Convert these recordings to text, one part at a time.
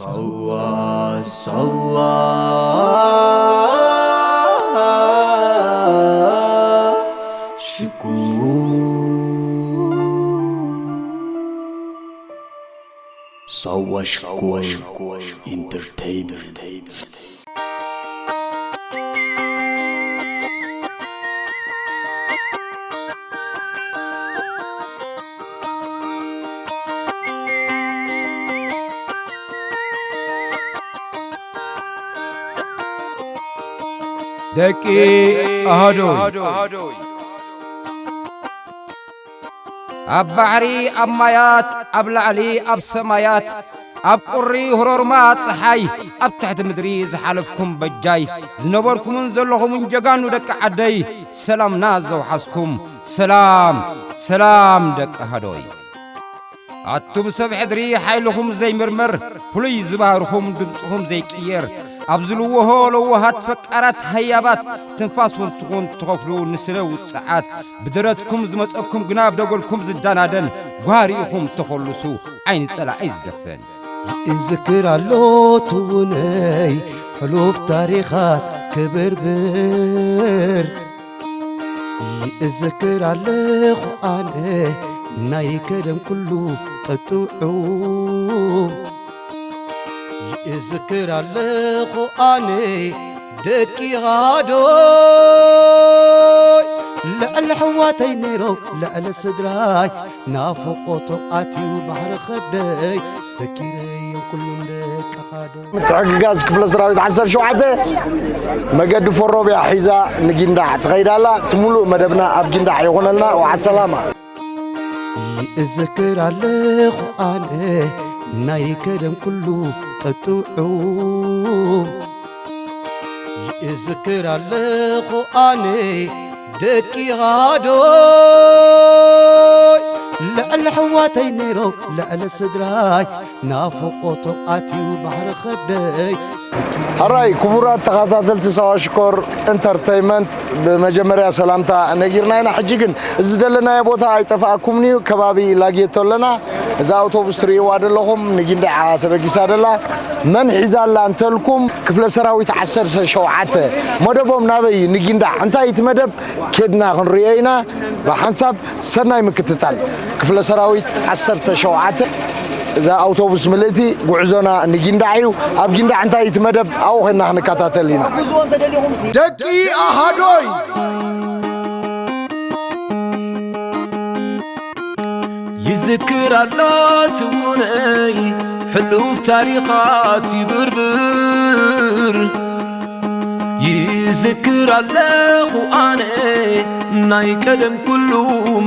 ሳዋ ሳዋ ሽኮር ሳዋ ሽኮር ኢንተርቴይንመንት። ደቂ ኣሃዶይ፣ ኣብ ባሕሪ ኣብ ማያት ኣብ ላዕሊ ኣብ ሰማያት ኣብ ቁሪ ህሮርማ ጸሓይ ኣብ ትሕቲ ምድሪ ዝሓለፍኩም በጃይ ዝነበርኩምን ዘለኹምን ጀጋኑ ደቂ ዓደይ ሰላምና ዘውሓስኩም ሰላም ሰላም ደቂ ኣሃዶይ። ኣቱም ሰብ ሕድሪ ሓይልኹም ዘይምርመር ፍሉይ ዝባህርኹም ድምፅኹም ዘይቅየር ኣብ ዝልወሆ ለዋሃት ፈቃራት ሃያባት ትንፋስ ወንትኹም ትኸፍሉ ንስለ ውፅዓት ብደረትኩም ዝመፀኩም ግና ብደጎልኩም ዝዳናደን ጓህሪ ኢኹም ተኸልሱ ዓይኒ ፀላኢ ዝደፈን። ይእዝክር ኣሎ ትውነይ ሕሉፍ ታሪኻት ክብርብር ይእዝክር ኣለኹ ኣነ ናይ ቀደም ኩሉ ጥጥዑ ይእዝክር ኣለኹ ኣነ ደቂ ሃዶይ ልዕሊ ኣሕዋተይ ነይሮም ልዕሊ ስድራይ ናፍቖቶም ኣትዩ ባሕሪ ከብደይ ዘኪረዮም ኩሎም ደቂ ሃዶይ። ምትሕግጋዝ ክፍለ ሰራዊት ዓሰርተ ሸውዓተ መገዲ ፎሮብያ ሒዛ ንጊንዳዕ ትኸይድ ኣላ። እቲ ሙሉእ መደብና ኣብ ጊንዳዕ ይኹነልና። ወዓ ሰላማ። ይእዝክር ኣለኹ ኣነ ናይ ቀደም ኩሉ ጥጥዑ ይእዝክር ኣለኹ ኣነ ደቂ ሃዶይ ልዕሊ ኣሕዋተይ ነይሮም ልዕሊ ስድራይ ናፍቖቶም ኣትዩ ባሕሪ ከብደይ ዘኪረ። ሕራይ ክቡራት ተኸታተልቲ ሳዋ ሽኮር ኢንተርተይመንት ብመጀመርያ ሰላምታ ነጊርና ኢና። ሕጂ ግን እዚ ዘለናዮ ቦታ ኣይጠፍኣኩምን እዩ። ከባቢ ላጌቶ ኣለና። እዛ ኣውቶቡስ ትርእይዋ ዘለኹም ንጊንዳዕ እያ ተበጊሳ ዘላ። መን ሒዛ ኣላ እንተልኩም ክፍለ ሰራዊት ዓሰርተ ሸውዓተ። መደቦም ናበይ እዩ? ንጊንዳዕ። እንታይ እቲ መደብ? ኬድና ክንርእዮ ኢና። ብሓንሳብ ሰናይ ምክትታል። ክፍለ ሰራዊት ዓሰርተ ሸውዓተ እዛ ኣውቶቡስ ምልእቲ ጉዕዞና ንጊንዳዕ እዩ። ኣብ ጊንዳዕ እንታይ እቲ መደብ ኣብኡ ኾይንና ክንከታተል ኢና። ደቂ ኣሃዶይ ይዝክር ኣሎ ትውነይ ሕሉፍ ታሪኻት ይብርብር ይዝክር ኣለኹ ኣነ ናይ ቀደም ኩሉ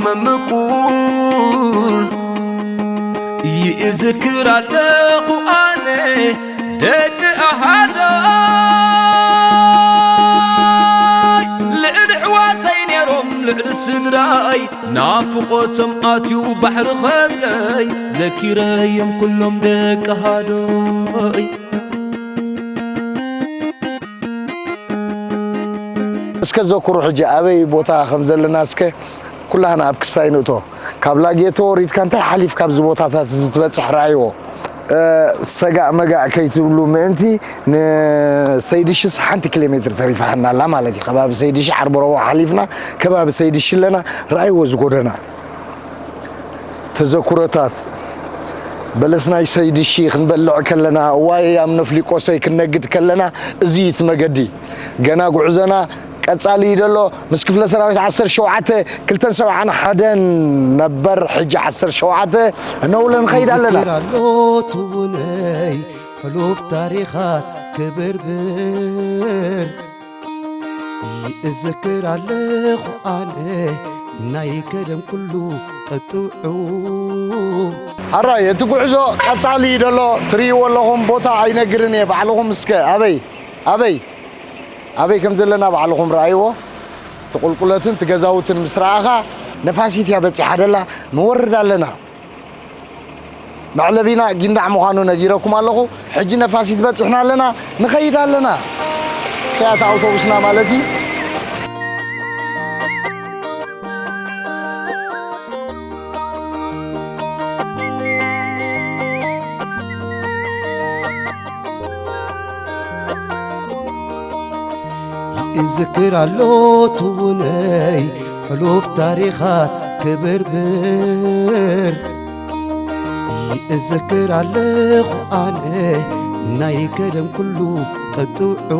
መምቁር ይዝክር ኣለኹ ኣነ ደቂ ኣሃዶይ ልዕሊ ኣሕዋተይ ነይሮም ልዕሊ ስድራይ ናፍቖቶም ኣትዩ ባሕሪ ከብደይ ዘኪረዮም ኩሎም ደቂ ኣሃዶይ። እስከ ዘኩሩ ሕጂ ኣበይ ቦታ ከም ዘለና እስከ ኩላህና ኣብ ክስታይ ንእቶ። ካብ ላጌቶ ወሪድካ እንታይ ሓሊፍካ ኣብዚ ቦታታት እዚ ትበጽሕ ረኣይዎ። እ፣ ሰጋእ መጋእ ከይትብሉ ምእንቲ ንሰይድሽስ ሓንቲ ኪሎ ሜትር ተሪፋ ኣላ ማለት እዩ። ከባቢ ሰይድሺ ዓርቢ ረቡዕ ሓሊፍና ከባቢ ሰይድሺ ኣለና። ረኣይዎ እዚ ጎደና። ተዘክሮታት በለስ ናይ ሰይድሺ ክንበልዕ ከለና፣ ዋይ ኣብ ነፍሊቆሰይ ክንነግድ ከለና፣ እዚ እዩ እቲ መገዲ። ገና ጉዕዞና ቀጻሊ እዩ ዘሎ። ምስ ክፍለ ሰራዊት ዓሰርተ ሸውዓተ ክልተን ሰብዓን ሓደን ነበር፣ ሕጂ ዓሰርተ ሸውዓተ እነውለ ንኸይድ ኣለና። ይዝክር ኣሎ ትውነይ ሕሉፍ ታሪኻት ክብርብር። ይእዝክር ኣለኹ ኣነ ናይ ቀደም ኩሉ ጥጥዑ። ኣራይ፣ እቲ ጉዕዞ ቀጻሊ እዩ ዘሎ። ትርእይዎ ኣለኹም፣ ቦታ ኣይነግርን እየ። ባዕልኹም እስከ ኣበይ፣ ኣበይ፣ ኣበይ ከም ዘለና ባዕልኹም ረኣይዎ። እቲ ቁልቁለትን እቲ ገዛውትን ምስ ረኣኻ፣ ነፋሲት እያ በጺሓ ደላ። ንወርድ ኣለና። መዕለቢና ጊንዳዕ ምዃኑ ነጊረኩም ኣለኹ። ሕጂ ነፋሲት በጺሕና ኣለና፣ ንኸይድ ኣለና። እሳያ እታ ኣውቶቡስና ማለት እዩ። ይእዝክር ኣሎ ትውነይ ሕሉፍ ታሪኻት ክብርብር። ይእዝክር ኣለኹ ኣነ ናይ ቀደም ኩሉ ጠጥዑ።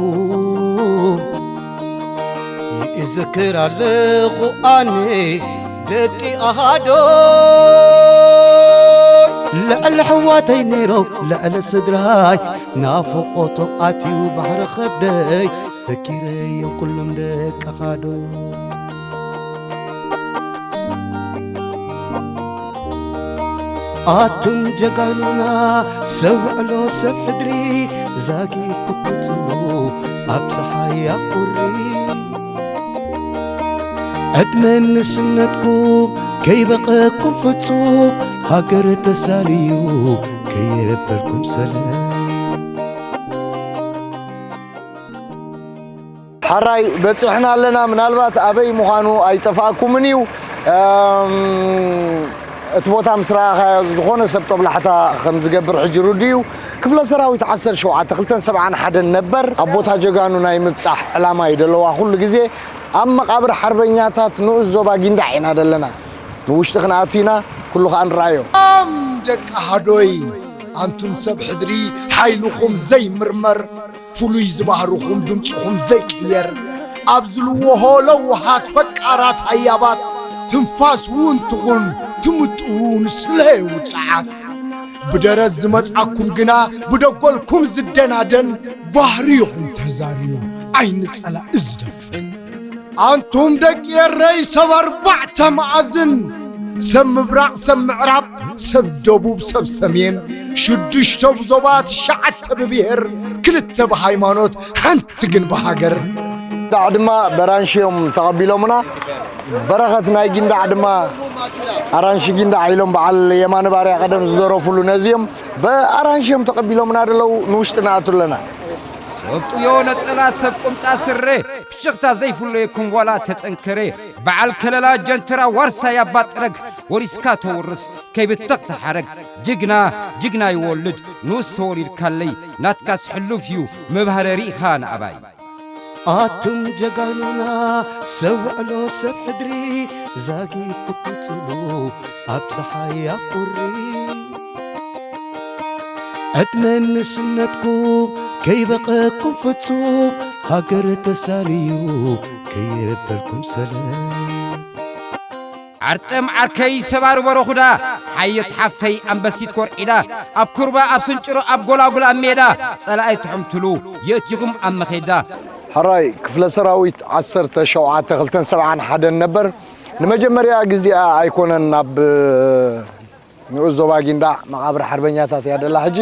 ይእዝክር ኣለኹ ኣነ ደቂ ኣሃዶይ። ልዕሊ ኣሕዋተይ ነይሮም ልዕሊ ስድራይ ናፍቖቶም ኣትዩ ባሕሪ ከብደይ። ዘኪረዮም ኩሎም ደቂ ኣሃዶይ። ኣቱም ጀጋኑና ሰብ ውዕሎ ሰብ ሕድሪ ዛጊት ትቑጽሩ ኣብ ጸሓይ ኣብ ቁሪ። ዕድመን ንስነትኩም ከይበቐኩም ፍጹም ሃገር ተሳልዩ ከየበልኩም ሰለ። ሓራይ በጺሕና ኣለና። ምናልባት ኣበይ ምዃኑ ኣይጠፍኣኩምን እዩ። እም፣ እቲ ቦታ ምስ ረኣኻዮ ዝኾነ ሰብ ጦብላሕታ ከም ዝገብር ሕጂ ርዱእ እዩ። ክፍለ ሰራዊት ዓሰርተ ሸውዓተ ክልተን ሰብዓን ሓደን ነበር ኣብ ቦታ ጀጋኑ ናይ ምብጻሕ ዕላማ እዩ ደለዋ። ኩሉ ግዜ ኣብ መቓብር ሓርበኛታት ንኡስ ዞባ ጊንዳዕ ኢና ደለና። ንውሽጢ ክንኣቱ ኢና፣ ኩሉ ኸኣ ንረኣዮ። ኣም ደቂ ኣሃዶይ፣ ኣንቱም ሰብ ሕድሪ ሓይልኹም ዘይምርመር፣ ፍሉይ ዝባህርኹም ድምፅኹም ዘይቅየር፣ ኣብ ዝልወሆ ለውሃት ፈቃራት ሃያባት፣ ትንፋስ እውን ትኹን ትምጥኡ ንስለ ውፅዓት። ብደረት ዝመጻኩም ግና ብደጎልኩም ዝደናደን ባህሪ ይኹን ተዛርዩ ዓይኒ ጸላኢ ዝደፍን። ኣንቱም ደቂ ኤረይ ሰብ ኣርባዕተ መኣዝን፣ ሰብ ምብራቕ ሰብ ምዕራብ፣ ሰብ ደቡብ ሰብ ሰሜን፣ ሽዱሽተ ብዞባ ትሽዓተ ብብሄር፣ ክልተ ብሃይማኖት ሓንቲ ግን ብሃገር። ዳዕ ድማ በራንሺ እዮም ተቐቢሎምና። በረኸት ናይ ጊንዳዕ ድማ ኣራንሺ ጊንዳዕ ኢሎም በዓል የማነ ባርያ ቀደም ዝደረፉሉ ነዚ እዮም። በኣራንሺ እዮም ተቐቢሎምና ደለዉ ንውሽጢ ንኣቱ ኣለና። ወጥዮ ነጸላ ሰብ ቁምጣ ስረ ፍሽኽታ ዘይፍለየኩም ዋላ ተጸንከረ በዓል ከለላ ጀንትራ ዋርሳይ ኣባ ጥረግ ወሪስካ ተውርስ ከይብተኽ ተሓረግ ጅግና ጅግና ይወልድ ንኡስ ተወሊድካለይ ናትካስ ሕሉፍ እዩ መብሃረ ርኢኻ ንኣባይ። ኣቱም ጀጋኑና ሰብ ውዕሎ ሰብ ሕድሪ ዛጊት ትቁጽሉ ኣብ ጸሓይ ኣብ ቁሪ። ዕድመን ንስነትኩም ከይበቐኩም ፍጹም ሃገር ተሳንዩ ከየበልኩም ሰለ። ዓርጠም ዓርከይ ሰባሪ በረኹዳ ሓየት ሓፍተይ ኣንበሲት ኮርዒዳ ኣብ ኩርባ ኣብ ስንጭሮ ኣብ ጎላጉል ኣብ ሜዳ ጸላኣይ ትሕምትሉ የእቲኹም ኣብ መኼዳ። ሕራይ ክፍለ ሰራዊት ዓሰርተ ሸውዓተ ክልተን ሰብዓን ሓደን ነበር ንመጀመርያ ግዜኣ ኣይኮነን ናብ ንኡስ ዞባ ጊንዳዕ መቓብር ሓርበኛታት እያ ደላ ሕጂ።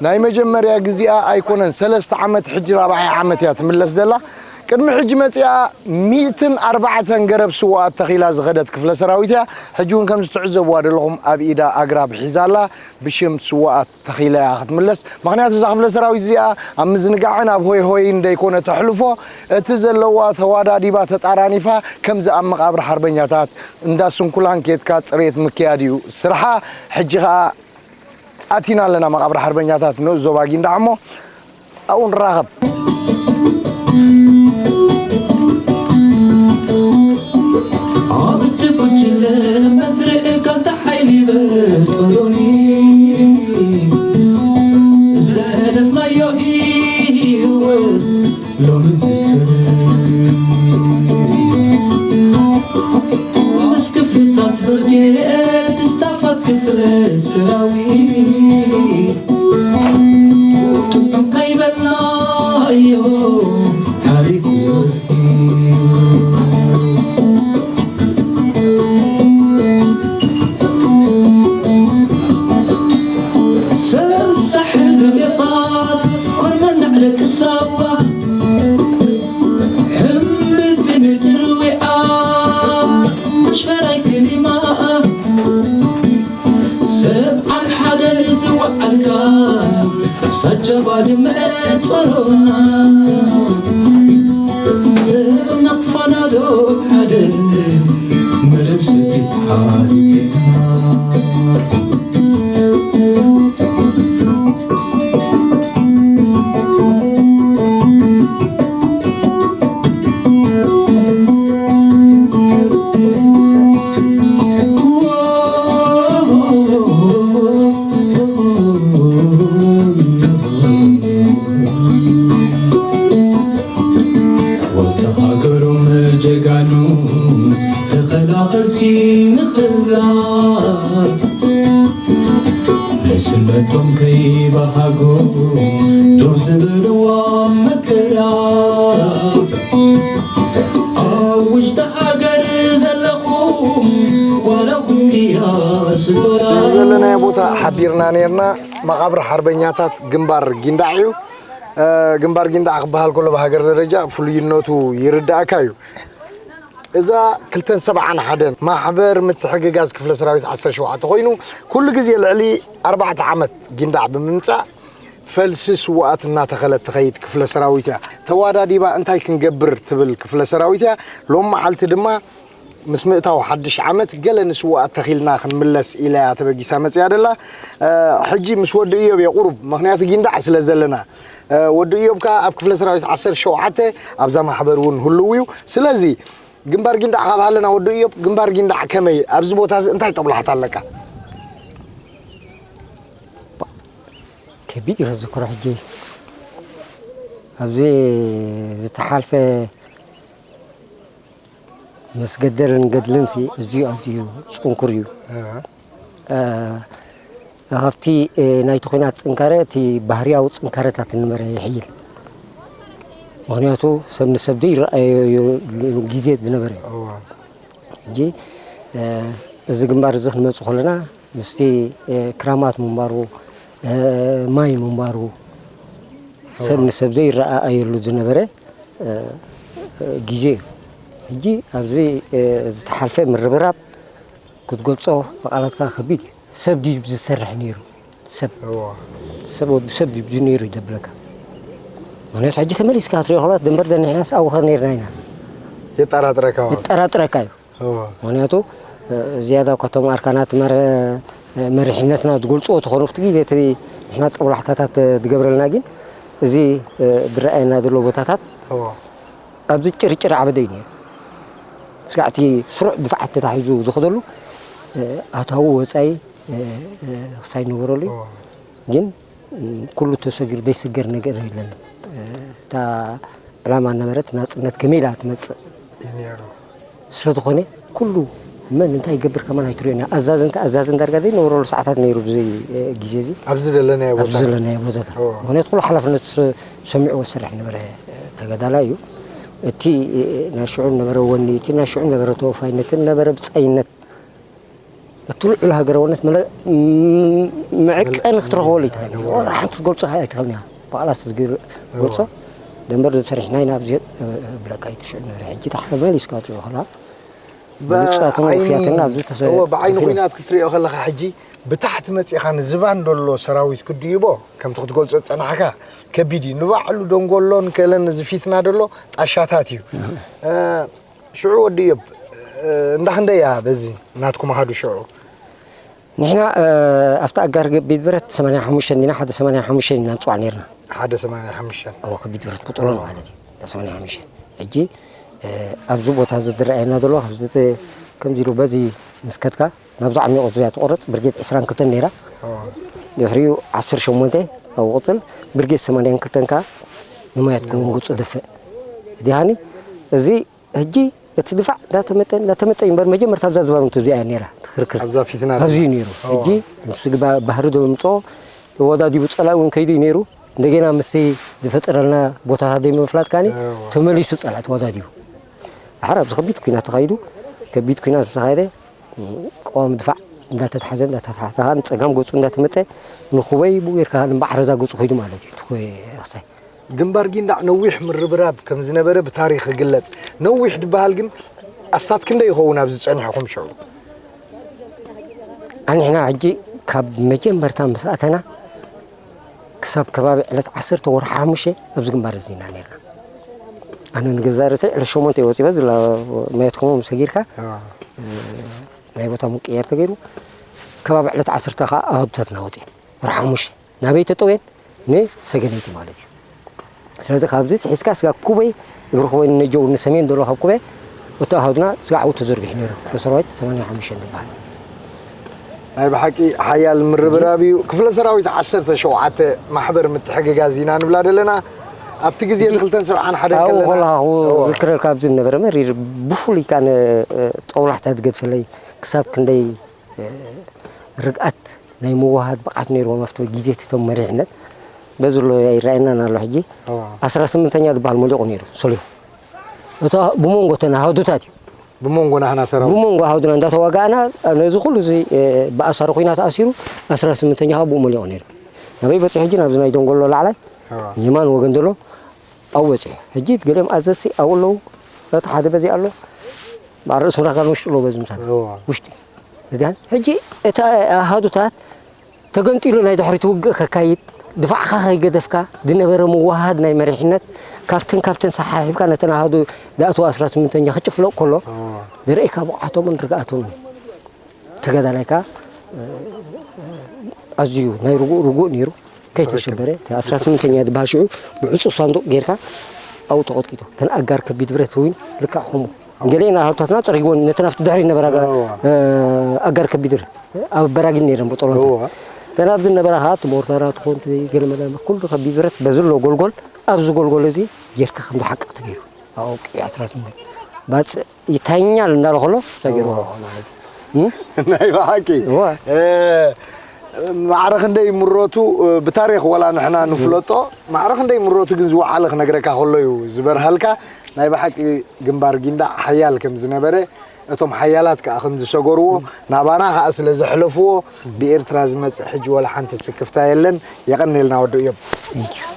ናይ መጀመርያ ግዜኣ ኣይኮነን፣ ሰለስተ ዓመት ሕጂ ራብዓይ ዓመት እያ ትምለስ ደላ። ቅድሚ ሕጂ መጺኣ ሚእትን ኣርባዕተን ገረብ ስውኣት ተኺላ ዝኸደት ክፍለ ሰራዊት እያ። ሕጂ እውን ከምዚ ትዕዘብዋ ደለኹም ኣብ ኢዳ ኣግራብ ሒዛ ኣላ። ብሽም ስውኣት ተኺላ እያ ክትምለስ። ምኽንያቱ እዛ ክፍለ ሰራዊት እዚኣ ኣብ ምዝንጋዕን ኣብ ሆይ ሆይን ደይኮነ ተሕልፎ፣ እቲ ዘለዋ ተዋዳዲባ ተጣራኒፋ ከምዚ ኣብ መቓብር ሓርበኛታት እንዳ ስንኩላን ኬድካ ጽሬት ምክያድ እዩ ስርሓ። ሕጂ ኸኣ ኣቲና ኣለና መቓብር ሓርበኛታት ንኡስ ዞባ ጊንዳዕ እሞ ኣብኡ ንራኸብ። ኣብቲ ጉጅለ መስርዕ ጋንታ ሓይሊ በጦሎኒ ዘሕለፍናዮ ህይወት ሎሚ ዝክር ምስ ክፍልታት ብርጌድ ስታፋት ክፍለ ሰራዊት ጥዑም ከይበልናዮ ሓሪፍ ወርሒ ሰብ ሳሕል ገሌታት ኮርመናዕ ደቂ ሳዋ ሕምብርቲ ንጥርዊዓ ኣሽፈራይ ክሊማ ሰብ ዓንሓደ ዝወዓልካ ሳጃባ ድመ ጸሎና ሰብ ናቕፋና ዶ ሓደ መረብ ሰኪት ሓሊፍና ክብራ ንስነቶም ከይበሃጉ ደው ዝበልዋ መከራ ኣብ ውሽጢ ሃገር ዘለኹም ዋላ ኩንያ ስቶራ ዘለናዮ ቦታ ሓቢርና ነርና። መቓብር ሓርበኛታት ግንባር ጊንዳዕ እዩ። ግንባር ጊንዳዕ ክበሃል ከሎ ብሃገር ደረጃ ፍሉይነቱ ይርዳእካ እዩ። እዛ ክልተን ሰብዓን ሓደን ማሕበር ምትሕግጋዝ ክፍለ ሰራዊት ዓሰርተ ሸውዓተ ኮይኑ ኩሉ ግዜ ልዕሊ ኣርባዕተ ዓመት ጊንዳዕ ብምምፃእ ፈልሲ ስውኣት እናተኸለት ትኸይድ ክፍለ ሰራዊት እያ። ተዋዳዲባ እንታይ ክንገብር ትብል ክፍለ ሰራዊት እያ። ሎም መዓልቲ ድማ ምስ ምእታው ሓድሽ ዓመት ገለ ንስውኣት ተኺልና ክንምለስ ኢላ እያ ተበጊሳ መፅያ ደላ። ሕጂ ምስ ወዲ እዮብ እየ ቁሩብ፣ ምክንያቱ ጊንዳዕ ስለ ዘለና። ወዲ እዮብ ከዓ ኣብ ክፍለ ሰራዊት ዓሰርተ ሸውዓተ ኣብዛ ማሕበር እውን ህልው እዩ። ስለዚ ግንባር ጊንዳዕ ካብ ሃለና ወዲ እዮብ፣ ግንባር ጊንዳዕ ከመይ ኣብዚ ቦታ እዚ እንታይ ጠብላሕታ ኣለካ? ከቢድ እዩ ክዝክሮ ሕጂ ኣብዚ ዝተሓልፈ ምስ ገደልን ገድልን ሲ እዝዩ ኣዝዩ ፅንኩር እዩ። ካብቲ ናይቲ ኩናት ፅንካረ እቲ ባህርያዊ ፅንካረታት ንበረ ይሕይል። ምክንያቱ ሰብ ንሰብ ዘይረኣየሉ ግዜ ዝነበረ እዩ። ሕጂ እዚ ግንባር እዚ ክንመፅእ ከለና ምስቲ ክራማት ምንባሩ ማይ ምንባሩ ሰብ ንሰብ ዘይረኣኣየሉ ዝነበረ ግዜ እዩ። ሕጂ ኣብዚ ዝተሓልፈ ምርብራብ ክትገልፆ ብቓላትካ ከቢድ እዩ። ሰብ ድዩ ዝሰርሕ ነይሩ? ሰብ ሰብ ወዲ ሰብ ድዩ ነይሩ ይደብለካ። ምክንያቱ ሕጂ ተመሊስካ ክትሪኦ ከላ ደንበር ደንሕናስ ኣብኸ ነርና ኢና የጠራጥረካ ማለት ይጠራጥረካ እዩ። ምክንያቱ ዝያዳ ካብቶም ኣርካናት መርሕነትና ዝገልፅዎ ተኾኑ ኣብቲ ግዜ እቲ ንሕና ጠብላሕታታት ዝገብረልና ግን እዚ ዝረኣየና ዘሎ ቦታታት ኣብዚ ጭርጭር ዓበደ እዩ ነይሩ። ስጋዕቲ ስሩዕ ድፋዓት ተታሒዙ ዝኸደሉ ኣታዊ ወፃኢ ክሳይ ነበረሉ እዩ። ግን ኩሉ ተሰጊሩ ዘይስገር ነገር የለን። እታ ዕላማ ነበረት ናፅነት ከመይ ኢላ ትመፅእ እዩ ነይሩ። ስለዝኾነ ኩሉ መን እንታይ ይገብር ከማን ኣይትሪኦን። ኣዛዝን ተኣዛዝን ዳርጋ ዘይነበረሉ ሰዓታት ነይሩ ብዘይ ግዜ እዚ ኣብዚ ዘለናዮ ኣብዚ ቦታታት ዘለናዮ ቦታታት። ምክንያቱ ኩሉ ሓላፍነት ሰሚዕዎ ዝሰርሕ ነበረ ተጋዳላይ እዩ። እቲ ናይ ሽዑ ነበረ ወኒ፣ እቲ ናይ ሽዑ ነበረ ተወፋይነትን ነበረ ብፃይነት እቲ ልዑል ሃገራውነት መለ- ም- መዐቀኒ ክትረኽበሉ ይትኽእል። ወላ ሓንቲ ክትገልፆ ኣይትኽእልን እያ። ብቓላት ዝግር- ገልፆ ደንበር ዝሰሪሕና ኢና ኣብዚ ብለካ ይትሽዑ ነረ ሕጂ ታሕተ መሊስካ ትሪኦ ከላ ብሉፃትን ውፍያትን ኣብዚ ተሰ- እወ፣ ብዓይኒ ተፈ- ኩናት ክትሪኦ ከለካ ሕጂ ብታሕቲ መፂእካ ንዝባን ደሎ ሰራዊት ክድይቦ ከምቲ ክትገልፆ ዝፀናሕካ ከቢድ እዩ። ንባዕሉ ደንጎሎን ከለን እዚ ፊትና ደሎ ጣሻታት እዩ። ሽዑ ወዲ እዮብ እንዳ ክንደይ እያ በዚ ናትኩም ኣሃዱ ሽዑ? ንሕና ኣብቲ ኣጋር ቤት ብረት ሰማንያ ሓሙሽተ እንዲና ሓደ ሰማንያ ሓሙሽተ ኢና ንፅዋዕ ነርና። ሓደ ሰማንያ ሓሙሽተ እዎ ከቢድ ብረት ቁጥሮን ማለት እዩ። ሰማንያ ሓሙሽተ ሕጂ ኣብዚ ቦታ እዚ ዝረኣየና ዘሎ ኣብዚ ከምዚ ኢሉ በዚ ምስ ከድካ ናብዚ ዓሚቑ እዚኣ ትቆረፅ ብርጌድ ዕስራን ክልተን ነይራ። ድሕሪኡ ዓሰርተ ሸሞንተ ኣብኡ ቅፅል ብርጌድ ሰማንያን ክልተን ከዓ ንማያት ክውን ገፁ ደፍእ ዲሃኒ እዚ ሕጂ እቲ ድፋዕ እንዳተመጠ እንዳተመጠ እዩ እምበር መጀመርታ ኣብዛ ዝባኑ እዚኣ እያ ነይራ ትኽርክር ኣብዛ ፊትና ኣብዚ እዩ ነይሩ። ሕጂ ምስ ግባ ባህሪ ዶ ምፅኦ ተወዳዲቡ ፀላኢ እውን ከይዱ እዩ ነይሩ። እንደገና ምስቲ ዝፈጠረልና ቦታታት ደይ ምፍላጥ ካኒ ተመሊሱ ፀላኢ ተወዳዲቡ። ድሓር ኣብዚ ከቢድ ኩናት ተኻይዱ። ከቢድ ኩናት ዝተኻየደ ቀዋሚ ድፋዕ እንዳተትሓዘ እንዳተትሓዘ ከዓ ንፀጋም ገፁ እንዳተመጠ ንኹበይ ብኡ ጌርካ ንባዕረዛ ገፁ ከይዱ ማለት እዩ። ትኹበይ ክሳይ ግንባር ጊንዳዕ ነዊሕ ምርብራብ ከም ዝነበረ ብታሪኽ ይግለጽ። ነዊሕ ዝበሃል ግን ኣስታት ክንደይ ይኸውን ኣብዚ ጸኒሕኹም ሽዑ? ኣንሕና ሕጂ ካብ መጀመርታ ምስ ኣተና ክሳብ ከባቢ ዕለት ዓሰርተ ወርሒ ሓሙሽተ ኣብዚ ግንባር እዚ ኢና ነርና። ኣነ ንገዛእ ርእሰይ ዕለት ሸሞንተ እየ ወፂበ ዝላ መየት ከምኡ ምስ ሰጊርካ ናይ ቦታ ምቅያር ተገይሩ ከባቢ ዕለት ዓሰርተ ከዓ ኣሃዱታትና ወፂኤን ወርሒ ሓሙሽተ ናበይ ተጠውየን ንሰገነይቲ ማለት እዩ። ስለዚ ካብዚ ትሒዝካ ስጋ ኩበይ እግሪ ኩበይ ንነጀው ንሰሜን ዘሎ ካብ ኩበይ እቲ ኣሃዱና ስጋ ዓው ተዘርጊሑ ነይሩ። ክፍለ ሰራዊት ሰማንያ ሓሙሽተ ዝበሃል ናይ ብሓቂ ሓያል ምርብራብ እዩ። ክፍለ ሰራዊት ዓሰርተ ሸውዓተ ማሕበር ምትሕግጋዝ ኢና ንብላ ዘለና። ኣብቲ ግዜ እቲ ክልተን ሰብዓን ሓደን ኣብኡ ከለና ከለኹ እዎ። ዝክረር ካብ ዝነበረ መሪር ብፍሉይ ከኣ ን-፣ እ፣ ጦብላሕታ ዝገድፈለይ ክሳብ ክንደይ፣ እ፣ ርግኣት ናይ ምውሃድ ብቕዓት ነይርዎም ኣብቲ ግዜ እቲ እቶም መሪሕነት። በዚ ኣሎ ኣይረኣየናን ኣሎ ሕጂ። እዎ። ዓሰርተ ስምንተኛ ዝበሃል መሊቑ ነይሩ ሰሊኹ። እታ ብመንጎ እተን ኣሃዱታት እዩ። ብመንጎ ናህና ሰራዊት? ብመንጎ ኣሃዱና እንዳተዋጋእና ነዚ ኩሉ እዚ፣ እ፣ ብኣሳሪ ኲናት ተኣሲሩ ዓሰርተ ስምንተኛ ከዓ ብኡ መሊቑ ነይሩ። ናበይ በፂሑ ሕጂ? ናብዚ ናይ ደንጎሎ ላዕላይ እዎ። የማን ወገን ዘሎ ኣብኡ በፂሑ። ሕጂ ገሊኦም ኣዘዝቲ ኣብኡ ኣለዉ። እቲ ሓደ በዚ ኣሎ። በዓል ርእሱ ምራካን ውሽጢ ኣለዉ በዚ ምሳና። እዎ። ውሽጢ። እዚኣን ሕጂ እቲ ኣሃዱታት ተገምጢሉ ናይ ድሕሪት ውግእ ከካይድ፣ ድፋዕካ ከይገደፍካ ዝነበረ ምውሃድ ናይ መሪሕነት ካብትን ካብትን ሰሓሒብካ ነተን ኣሃዱ ዝኣተዋ ዓሰርተ ስምንተኛ ክጭፍለቕ ከሎ እዎ። ዝረእካ ብቕዓቶምን ርግኣቶምን ተጋዳላይ ከኣ፣ እ፣ ኣዝዩ ናይ ርጉእ ርጉእ ነይሩ። ከይተሸበረ፣ እቲ ዓሰርተ ስምንተኛ ዝበሃል ሽዑ ብዕጹው ሳንዱቕ ጌርካ ኣብኡ ተቐጥቂጡ። እተን ኣጋር ከቢድ ብረት እውን ልክዕ ከምኡ። ገሊአን ኣሃዱታትና ጸሪግወን፣ ነተን ኣብቲ ድሕሪት ነበራ ጋ-፣ እዋ። እ፣ ኣጋር ከቢድ ብረት ኣብ በራጊን ነይረን ብጦሎንታ። እዋ። እተን ኣብዚ ነበራ ኸዓ እቲ ሞርታራ ትኾን እቲ ገለመለ ኩሉ ከቢድ ብረት በዚ ኣሎ ጎልጎል፣ ኣብዚ ጎልጎል እዚ ጌርካ ከም ዝሓቅቕ ተገይሩ። ኣብ ቀይ ዓስራ ስምንተ ባጽዕ ይታኛል እንዳለ ከሎ ሰጊርዎ እዎ። ማለት እዩ። እም? ናይ ብሓቂ። እዎ። እ፣ ማዕረ ክንደይ ምረቱ፣ እ፣ ብታሪኽ ወላ ንሕና ንፍለጦ፣ ማዕረ ክንደይ ምረቱ ግን ዝወዓለ ክነግረካ ከሎ እዩ ዝበርሃልካ። ናይ ብሓቂ ግንባር ጊንዳዕ ሓያል ከም ዝነበረ፣ እቶም ሓያላት ከኣ ከም ዝሰገርዎ፣ ናባና ከኣ ስለ ዘሕለፍዎ፣ ብኤርትራ ዝመጽእ ሕጂ ወላ ሓንቲ ስክፍታ የለን። የቐንየልና ወዲ እዮም። Thank you።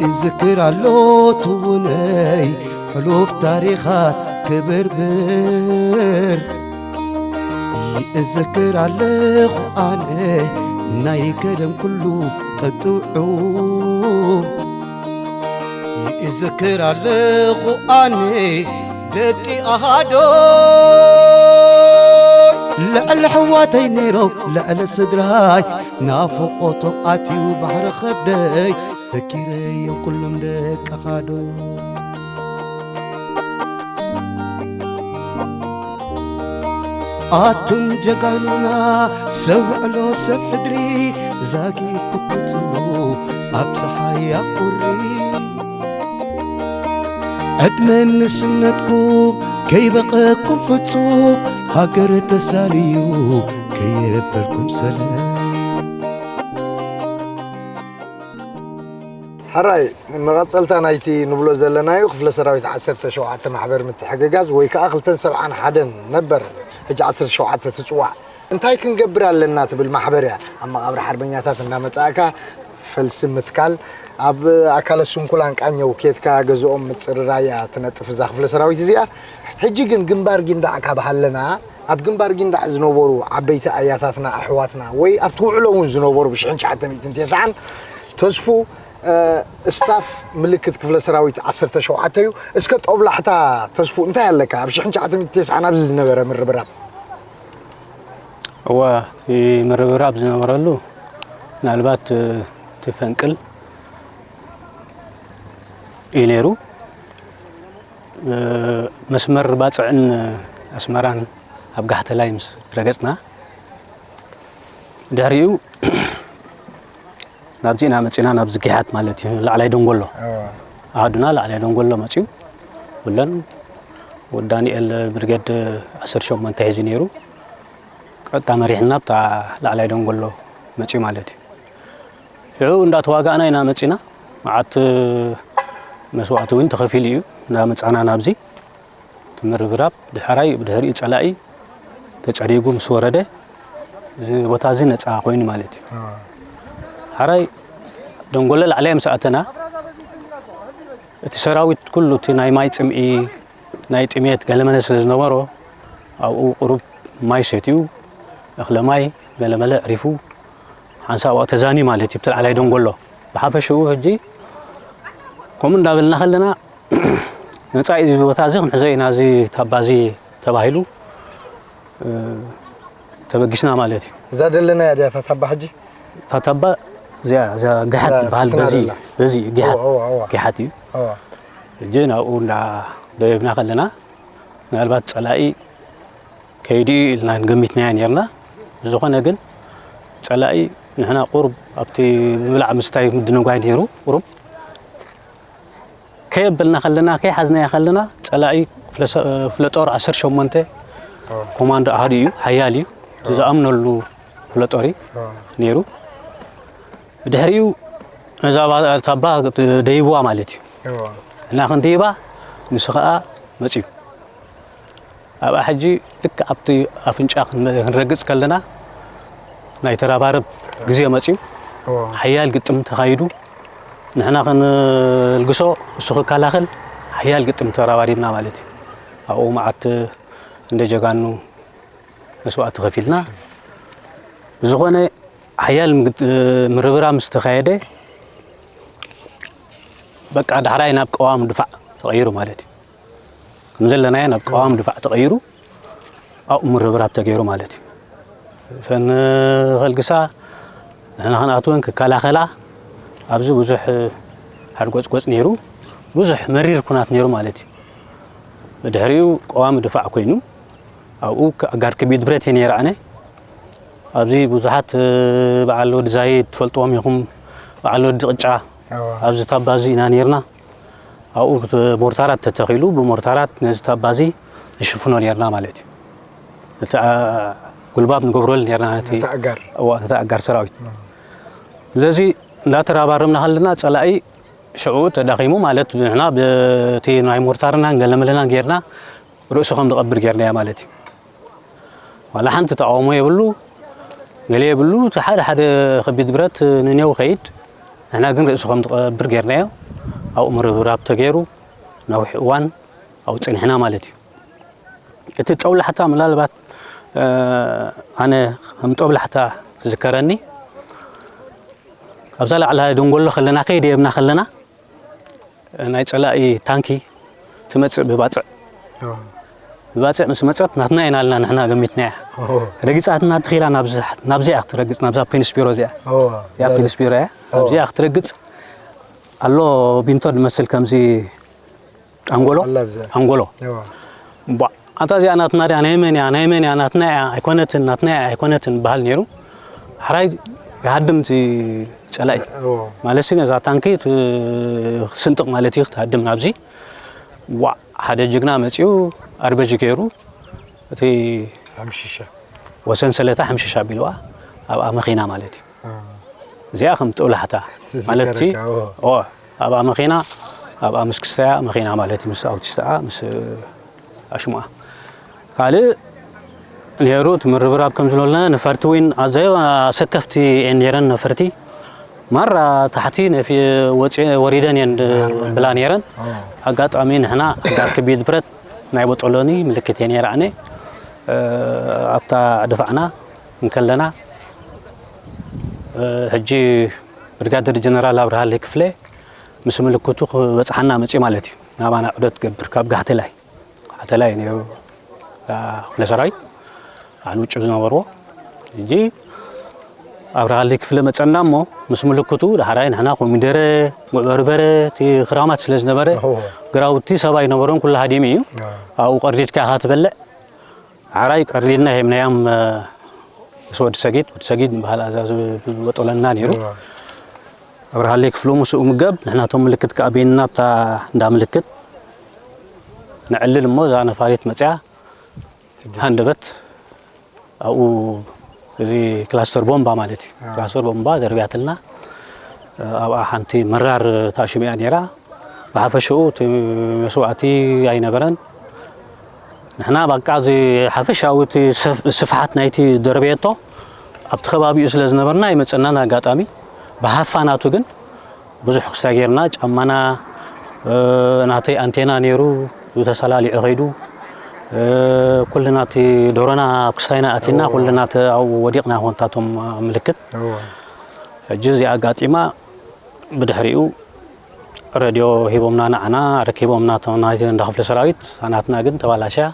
ይእዝክር ኣሎ ትውነይ ሕሉፍ ታሪኻት ክብርብር። ይእዝክር ኣለኹ ኣነ ናይ ቀደም ኩሉ ጥጥዑ። ይእዝክር ኣለኹ ኣነ ደቂ ኣሃዶይ። ልዕሊ ኣሕዋተይ ነይሮም ልዕሊ ስድራይ ናፍቖቶም ኣትዩ ባሕሪ ከብደይ ዘኪረዮም ኩሎም ደቂ ኣሃዶይ። ኣቱም ጀጋኑና ሰብ ውዕሎ ሰብ ሕድሪ ዛጊት ትቑጽሩ ኣብ ጸሓይ ኣብ ቁሪ። ዕድመን ንስነትኩም ከይበቐኩም ፍጹም ሃገር ተሳልዩ ከየበልኩም ሰለ። ሕራይ፣ መቐጸልታ ናይቲ ንብሎ ዘለናዩ ክፍለ ሰራዊት ዓሰርተ ሸውዓተ ማሕበር ምትሕግጋዝ ወይ ከኣ ክልተን ሰብዓን ሓደን ነበር፣ ሕጂ ዓሰርተ ሸውዓተ ትጽዋዕ። እንታይ ክንገብር ኣለና ትብል ማሕበር እያ። ኣብ መቓብር ሓርበኛታት እናመጻእካ ፈልሲ ምትካል፣ ኣብ ኣካለ ስንኩላን ቃኘው ኬድካ ገዝኦም ምጽርራይ እያ ትነጥፍ እዛ ክፍለ ሰራዊት እዚኣ። ሕጂ ግን ግንባር ጊንዳዕ ካብ ሃለና፣ ኣብ ግንባር ጊንዳዕ ዝነበሩ ዓበይቲ ኣያታትና፣ ኣሕዋትና፣ ወይ ኣብቲ ውዕሎ እውን ዝነበሩ ብሽሕን ትሽዓተ ሚእትን ተስዓን ተስፉ፣ እ፣ ስታፍ ምልክት ክፍለ ሰራዊት ዓሰርተ ሸውዓተ እዩ። እስከ ጦብላሕታ ተስፉ እንታይ ኣለካ? ኣብ ሽሕን ትሽዓተ ሚእትን ተስዓን ኣብዚ ዝነበረ ምርብራብ። እወ፣ እቲ ምርብራብ ዝነበረሉ ምናልባት፣ እ፣ እቲ ፈንቅል እዩ ነይሩ። እ፣ መስመር ባጽዕን ኣስመራን ኣብ ጋሕተላይ ምስ ረገጽና፣ ድሕሪኡ ናብዚ ኢና መጺና፣ ናብዚ ጊሓት ማለት እዩ፣ ላዕላይ ደንጎሎ። እወ። ኣሃዱና ላዕላይ ደንጎሎ መጺኡ፣ ኩለን ወዲ ዳንኤል ብርጌድ ዓሰርተ ሸሞንተ ሒዙ ነይሩ። ቀጥታ መሪሕና ኣብታ ላዕላይ ደንጎሎ መጺኡ ማለት እዩ። ሽዑ እንዳተዋጋእና ኢና መጺና። መዓት መስዋእቲ እውን ተኸፊሉ እዩ። እንዳመጻና ናብዚ እቲ ምርብራብ ድሕራይ ብድሕሪኡ ጸላኢ ተጸሪጉ ምስ ወረደ፣ እዚ ቦታ እዚ ነጻ ኮይኑ ማለት እዩ። ኣዎ። ሓራይ ደንጎሎ ላዕላይ ምስ ኣተና፣ እቲ ሰራዊት ኩሉ እቲ ናይ ማይ ጽምኢ፣ ናይ ጥሜት ገለመለ ስለ ዝነበሮ፣ ኣብኡ ቁሩብ ማይ ሰትዩ፣ እኽለ ማይ ገለመለ ኣዕሪፉ፣ ሓንሳብ ኣብኡ ተዛንዩ ማለት እዩ፣ ኣብቲ ላዕላይ ደንጎሎ። ብሓፈሽኡ ሕጂ ከምኡ እንዳበልና ከለና፣ መጻኢ እዚ ቦታ እዚ ክንሕዞ ኢና፣ እዚ ታባ እዚ ተባሂሉ፣ እ፣ ተበጊስና ማለት እዩ። እዛ ደለናያ ድያ እታ ታባ ሕጂ? እታ ታባ እዚኣ እዛ ግሓት እዛ ትበሃል። በዚ ፍስና ዘላ። በዚ ግሓት እዋ፣ እዋ፣ እዋ። ግሓት እዩ። እዋ። ሕጂ ናብኡ እንዳ ደየብና ከለና ምናልባት ጸላኢ ከይዱ ኢልና ንገሚትናዮ ነርና። ብዝኾነ ግን ጸላኢ ንሕና ቁሩብ ኣብቲ ምብላዕ ምስታይ ምድንጓይ ነይሩ። ቁሩብ ከየበልና ከለና፣ ከይሓዝናዮ ከለና፣ ጸላኢ ክፍለ ሰ-፣ ክፍለ ጦር ዓሰርተ ሸሞንተ ኮማንዶ ኣሃዱ እዩ፣ ሓያል እዩ። ዝኣምነሉ ክፍለ ጦር እዩ ነይሩ። ብድሕሪኡ ነዛ ባ-፣ ታባ ደይብዋ ማለት እዩ። እና ክንደይባ ንሱ ኸኣ መጺኡ። ኣብኣ ሕጂ ልክዕ ኣብቲ ኣፍንጫ ክን-፣ ክንረግጽ ከለና ናይ ተራባረብ ግዜ መጺኡ። እዎ። ሓያል ግጥም ተኻይዱ። ንሕና ክንልግሶ፣ እሱ ክከላኸል፣ ሓያል ግጥም ተራባሪብና ማለት እዩ። ኣብኡ መዓት እንደ ጀጋኑ መስዋእቲ ከፊልና። ብዝኾነ ሓያል ምግጥ-፣ ምርብራብ ምስ ተኻየደ፣ በቃ ዳሕራይ ናብ ቀዋም ድፋዕ ተቐይሩ ማለት እዩ። ከም ዘለናዮ ናብ ቀዋም ድፋዕ ተቐይሩ ኣብኡ ምርብራብ ተገይሩ ማለት እዩ። እተን ከልግሳ ንሕና ክንኣትወን ክከላኸላ ኣብዚ ብዙሕ ሓድጎጽጎጽ ነይሩ። ብዙሕ መሪር ኩናት ነይሩ ማለት እዩ። ብድሕሪኡ ቀዋሚ ድፋዕ ኮይኑ ኣብኡ ኣጋር ክቢድ ብረት እየ ነይረ ኣነ። ኣብዚ ብዙሓት፣ እ፣ በዓል ወዲ ዛይድ ትፈልጥዎም ኢኹም፣ በዓል ወዲ ቅጫ። እዋ። ኣብዚ ታባ እዚ ኢና ነይርና። ኣብኡ ሞርታራት ተተኺሉ፣ ብሞርታራት ነዚ ታባ እዚ ንሽፍኖ ነይርና ማለት እዩ። እቲ፣ አ፣ ጉልባብ ንገብረሉ ነይርና ነቲ ነቲ ኣጋር። እዋ፣ ነቲ ኣጋር ሰራዊት። እዋ። ስለዚ እንዳተራባረብና ከለና ጸላኢ ሽዑ ተዳኺሙ ማለት ንሕና በቲ ናይ ሞርታርናን ገለመለናን ጌርና ርእሱ ከም ዝቐብር ጌርናዮ ማለት እዩ። ዋላ ሓንቲ ተቃውሞ የብሉ፣ ገለ የብሉ። እቲ ሓደ ሓደ ከቢድ ብረት ንኔው ኸይድ፣ ንሕና ግን ርእሱ ከም ዝቐብር ጌርናዮ። ኣብኡ ምርብራብ ተገይሩ ነዊሕ እዋን ኣብኡ ጸኒሕና ማለት እዩ። እቲ ጦብላሕታ ምናልባት፣ እ፣ ኣነ ከም ጦብላሕታ ትዝከረኒ፣ ኣብዛ ላዕላ ደንጎሎ ከለና፣ ከይደየብና ከለና፣ ናይ ጸላኢ ታንኪ ትመጽእ ብባጽዕ። ኦ። ብባጽዕ ምስ መጸት ናትና ኢና ኢልና ንሕና ገሚትናያ። ኦ። ረጊጻትና ትኺላ ናብዚ፣ ናብዚኣ ክትረግጽ፣ ናብዛ ፔንስ ቢሮ እዚኣ። ኦ፣ እዚኣ እዛ ፔንስ ቢሮ እያ። ኦ። ኣብዚኣ ክትረግጽ ኣሎ ቢንቶ ዝመስል ከምዚ ኣንጎሎ? ኣላ ኣብዚኣ። ኣንጎሎ። ኦ። እምቧ፣ ኣንታ እዚኣ ናትና ድያ? ናይ መን እያ? ናይ መን እያ? ናትና እያ ኣይኮነትን፣ ናትና እያ ኣይኮነትን በሃል ነይሩ። ሓራይ ይሃድም እቲ ጸላኢ። እዎ። ማለት ነዛ ታንኪ ት-፣ ክትስንጥቕ ማለት እዩ፣ ክትሃድም ናብዚ። ዋዕ፣ ሓደ ጅግና መጺኡ ኣርበጂ ገይሩ፣ እቲ ሓምሽሻ። ወሰን ሰለታ ሓምሽሻ ኣቢልዋ፣ ኣብኣ መኺና ማለት እዩ። እ። እዚኣ ከም ጦብላሕታ ማለት እቲ፣ ዝዝከረካ፣ እዎ። ኦ፣ ኣብኣ መኺና፣ ኣብኣ ምስ ክስተያ መኺና ማለት እዩ፣ ምስ ኣውቲስተኣ፣ ምስ ኣሽሙኣ። ካልእ ነይሩ፣ እቲ ምርብራብ ከም ዝበልና፣ ነፈርቲ እውን ኣዘዮ ኣሰከፍቲ እየን ነይረን፣ ነፈርቲ። ማራ ታሕቲ ነፊ-፣ ወፂ-፣ ወሪደን እየን ድ-፣ ብላ ነይረን። ኦ። ኣጋጣሚ ንሕና ኣጋር ክቢድ ብረት ናይ ቦጦሎኒ ምልክት እየ ነይረ ኣነ። እ፣ ኣብታ ድፋዕና እንከለና፣ እ፣ ሕጂ ብርጋደር ጀነራል ኣብርሃለይ ክፍለ ምስ ምልክቱ ክበጽሓና መጺኡ ማለት እዩ። ናባና ዑደት ትገብር ካብ ጋሕተላይ። ጋሕተላይ ነይሩ፣ እ፣ ክፍለ ሰራዊት ኣንውጭ ዝነበርዎ። ሕጂ ኣብርሃለይ ክፍለ መጸና እሞ ምስ ምልክቱ ዳሕራይ ንሕና ኮሚደረ፣ ጉዕ በርበረ፣ እቲ ክራማት ስለ ዝነበረ ኦሆ። ግራውቲ ሰብ ኣይነበሮን፣ ኩሉ ሃዲሙ እዩ። አ። ኣብኡ ቀርዲድካ ኢኻ ትበልዕ። ሓራይ ቀሪድና ሂብናዮም፣ እ፣ ምስ ወዲ ሰጊድ፣ ወዲ ሰጊድ ዝበሃል ኣዛዚ ዝወጠለና ነይሩ። እዋ። ኣብርሃለይ ክፍሉ ምስኡ ምገብ፣ ንሕና እቶም ምልክት ከኣ በይንና ኣብታ እንዳ ምልክት ነዕልል እሞ፣ እዛ ነፋሪት መጽያ ሃንደበት ኣብኡ፣ እዚ ክላስተር ቦምባ ማለት እዩ። ኣዎ። ክላስተር ቦምባ ደርብያትልና፣ ኣብኣ ሓንቲ መራር ታሽሚያ ነይራ። ብሓፈሽኡ እቲ መስዋእቲ ኣይነበረን። ንሕና በቃ እዚ ሓፈሻዊ እቲ ሰፍ-፣ ስፍሓት ናይቲ ደርብየቶ ኣብቲ ከባቢኡ ስለ ዝነበርና ኣይመጸናን። ኣጋጣሚ ብሃፋ ናቱ ግን ብዙሕ ክስታይ ጌርና። ጫማና፣ እ፣ ናተይ ኣንቴና ነይሩ፣ ተሰላሊዑ ኸይዱ። እ፣ ኩልና እቲ ደሮና ኣብ ክስታይና ኣቲና፣ እዎ። ኩልና ተ-፣ ኣብኡ ወዲቕና፣ ኾንታቶም ምልክት። እዎ። ሕጂ እዚኣ ኣጋጢማ፣ ብድሕሪኡ ረድዮ ሂቦምና፣ ንዓና ኣረኪቦምና፣ እቶም ናይቲ እንዳ ክፍለ ሰራዊት፣ ናትና ግን ተባላሽያ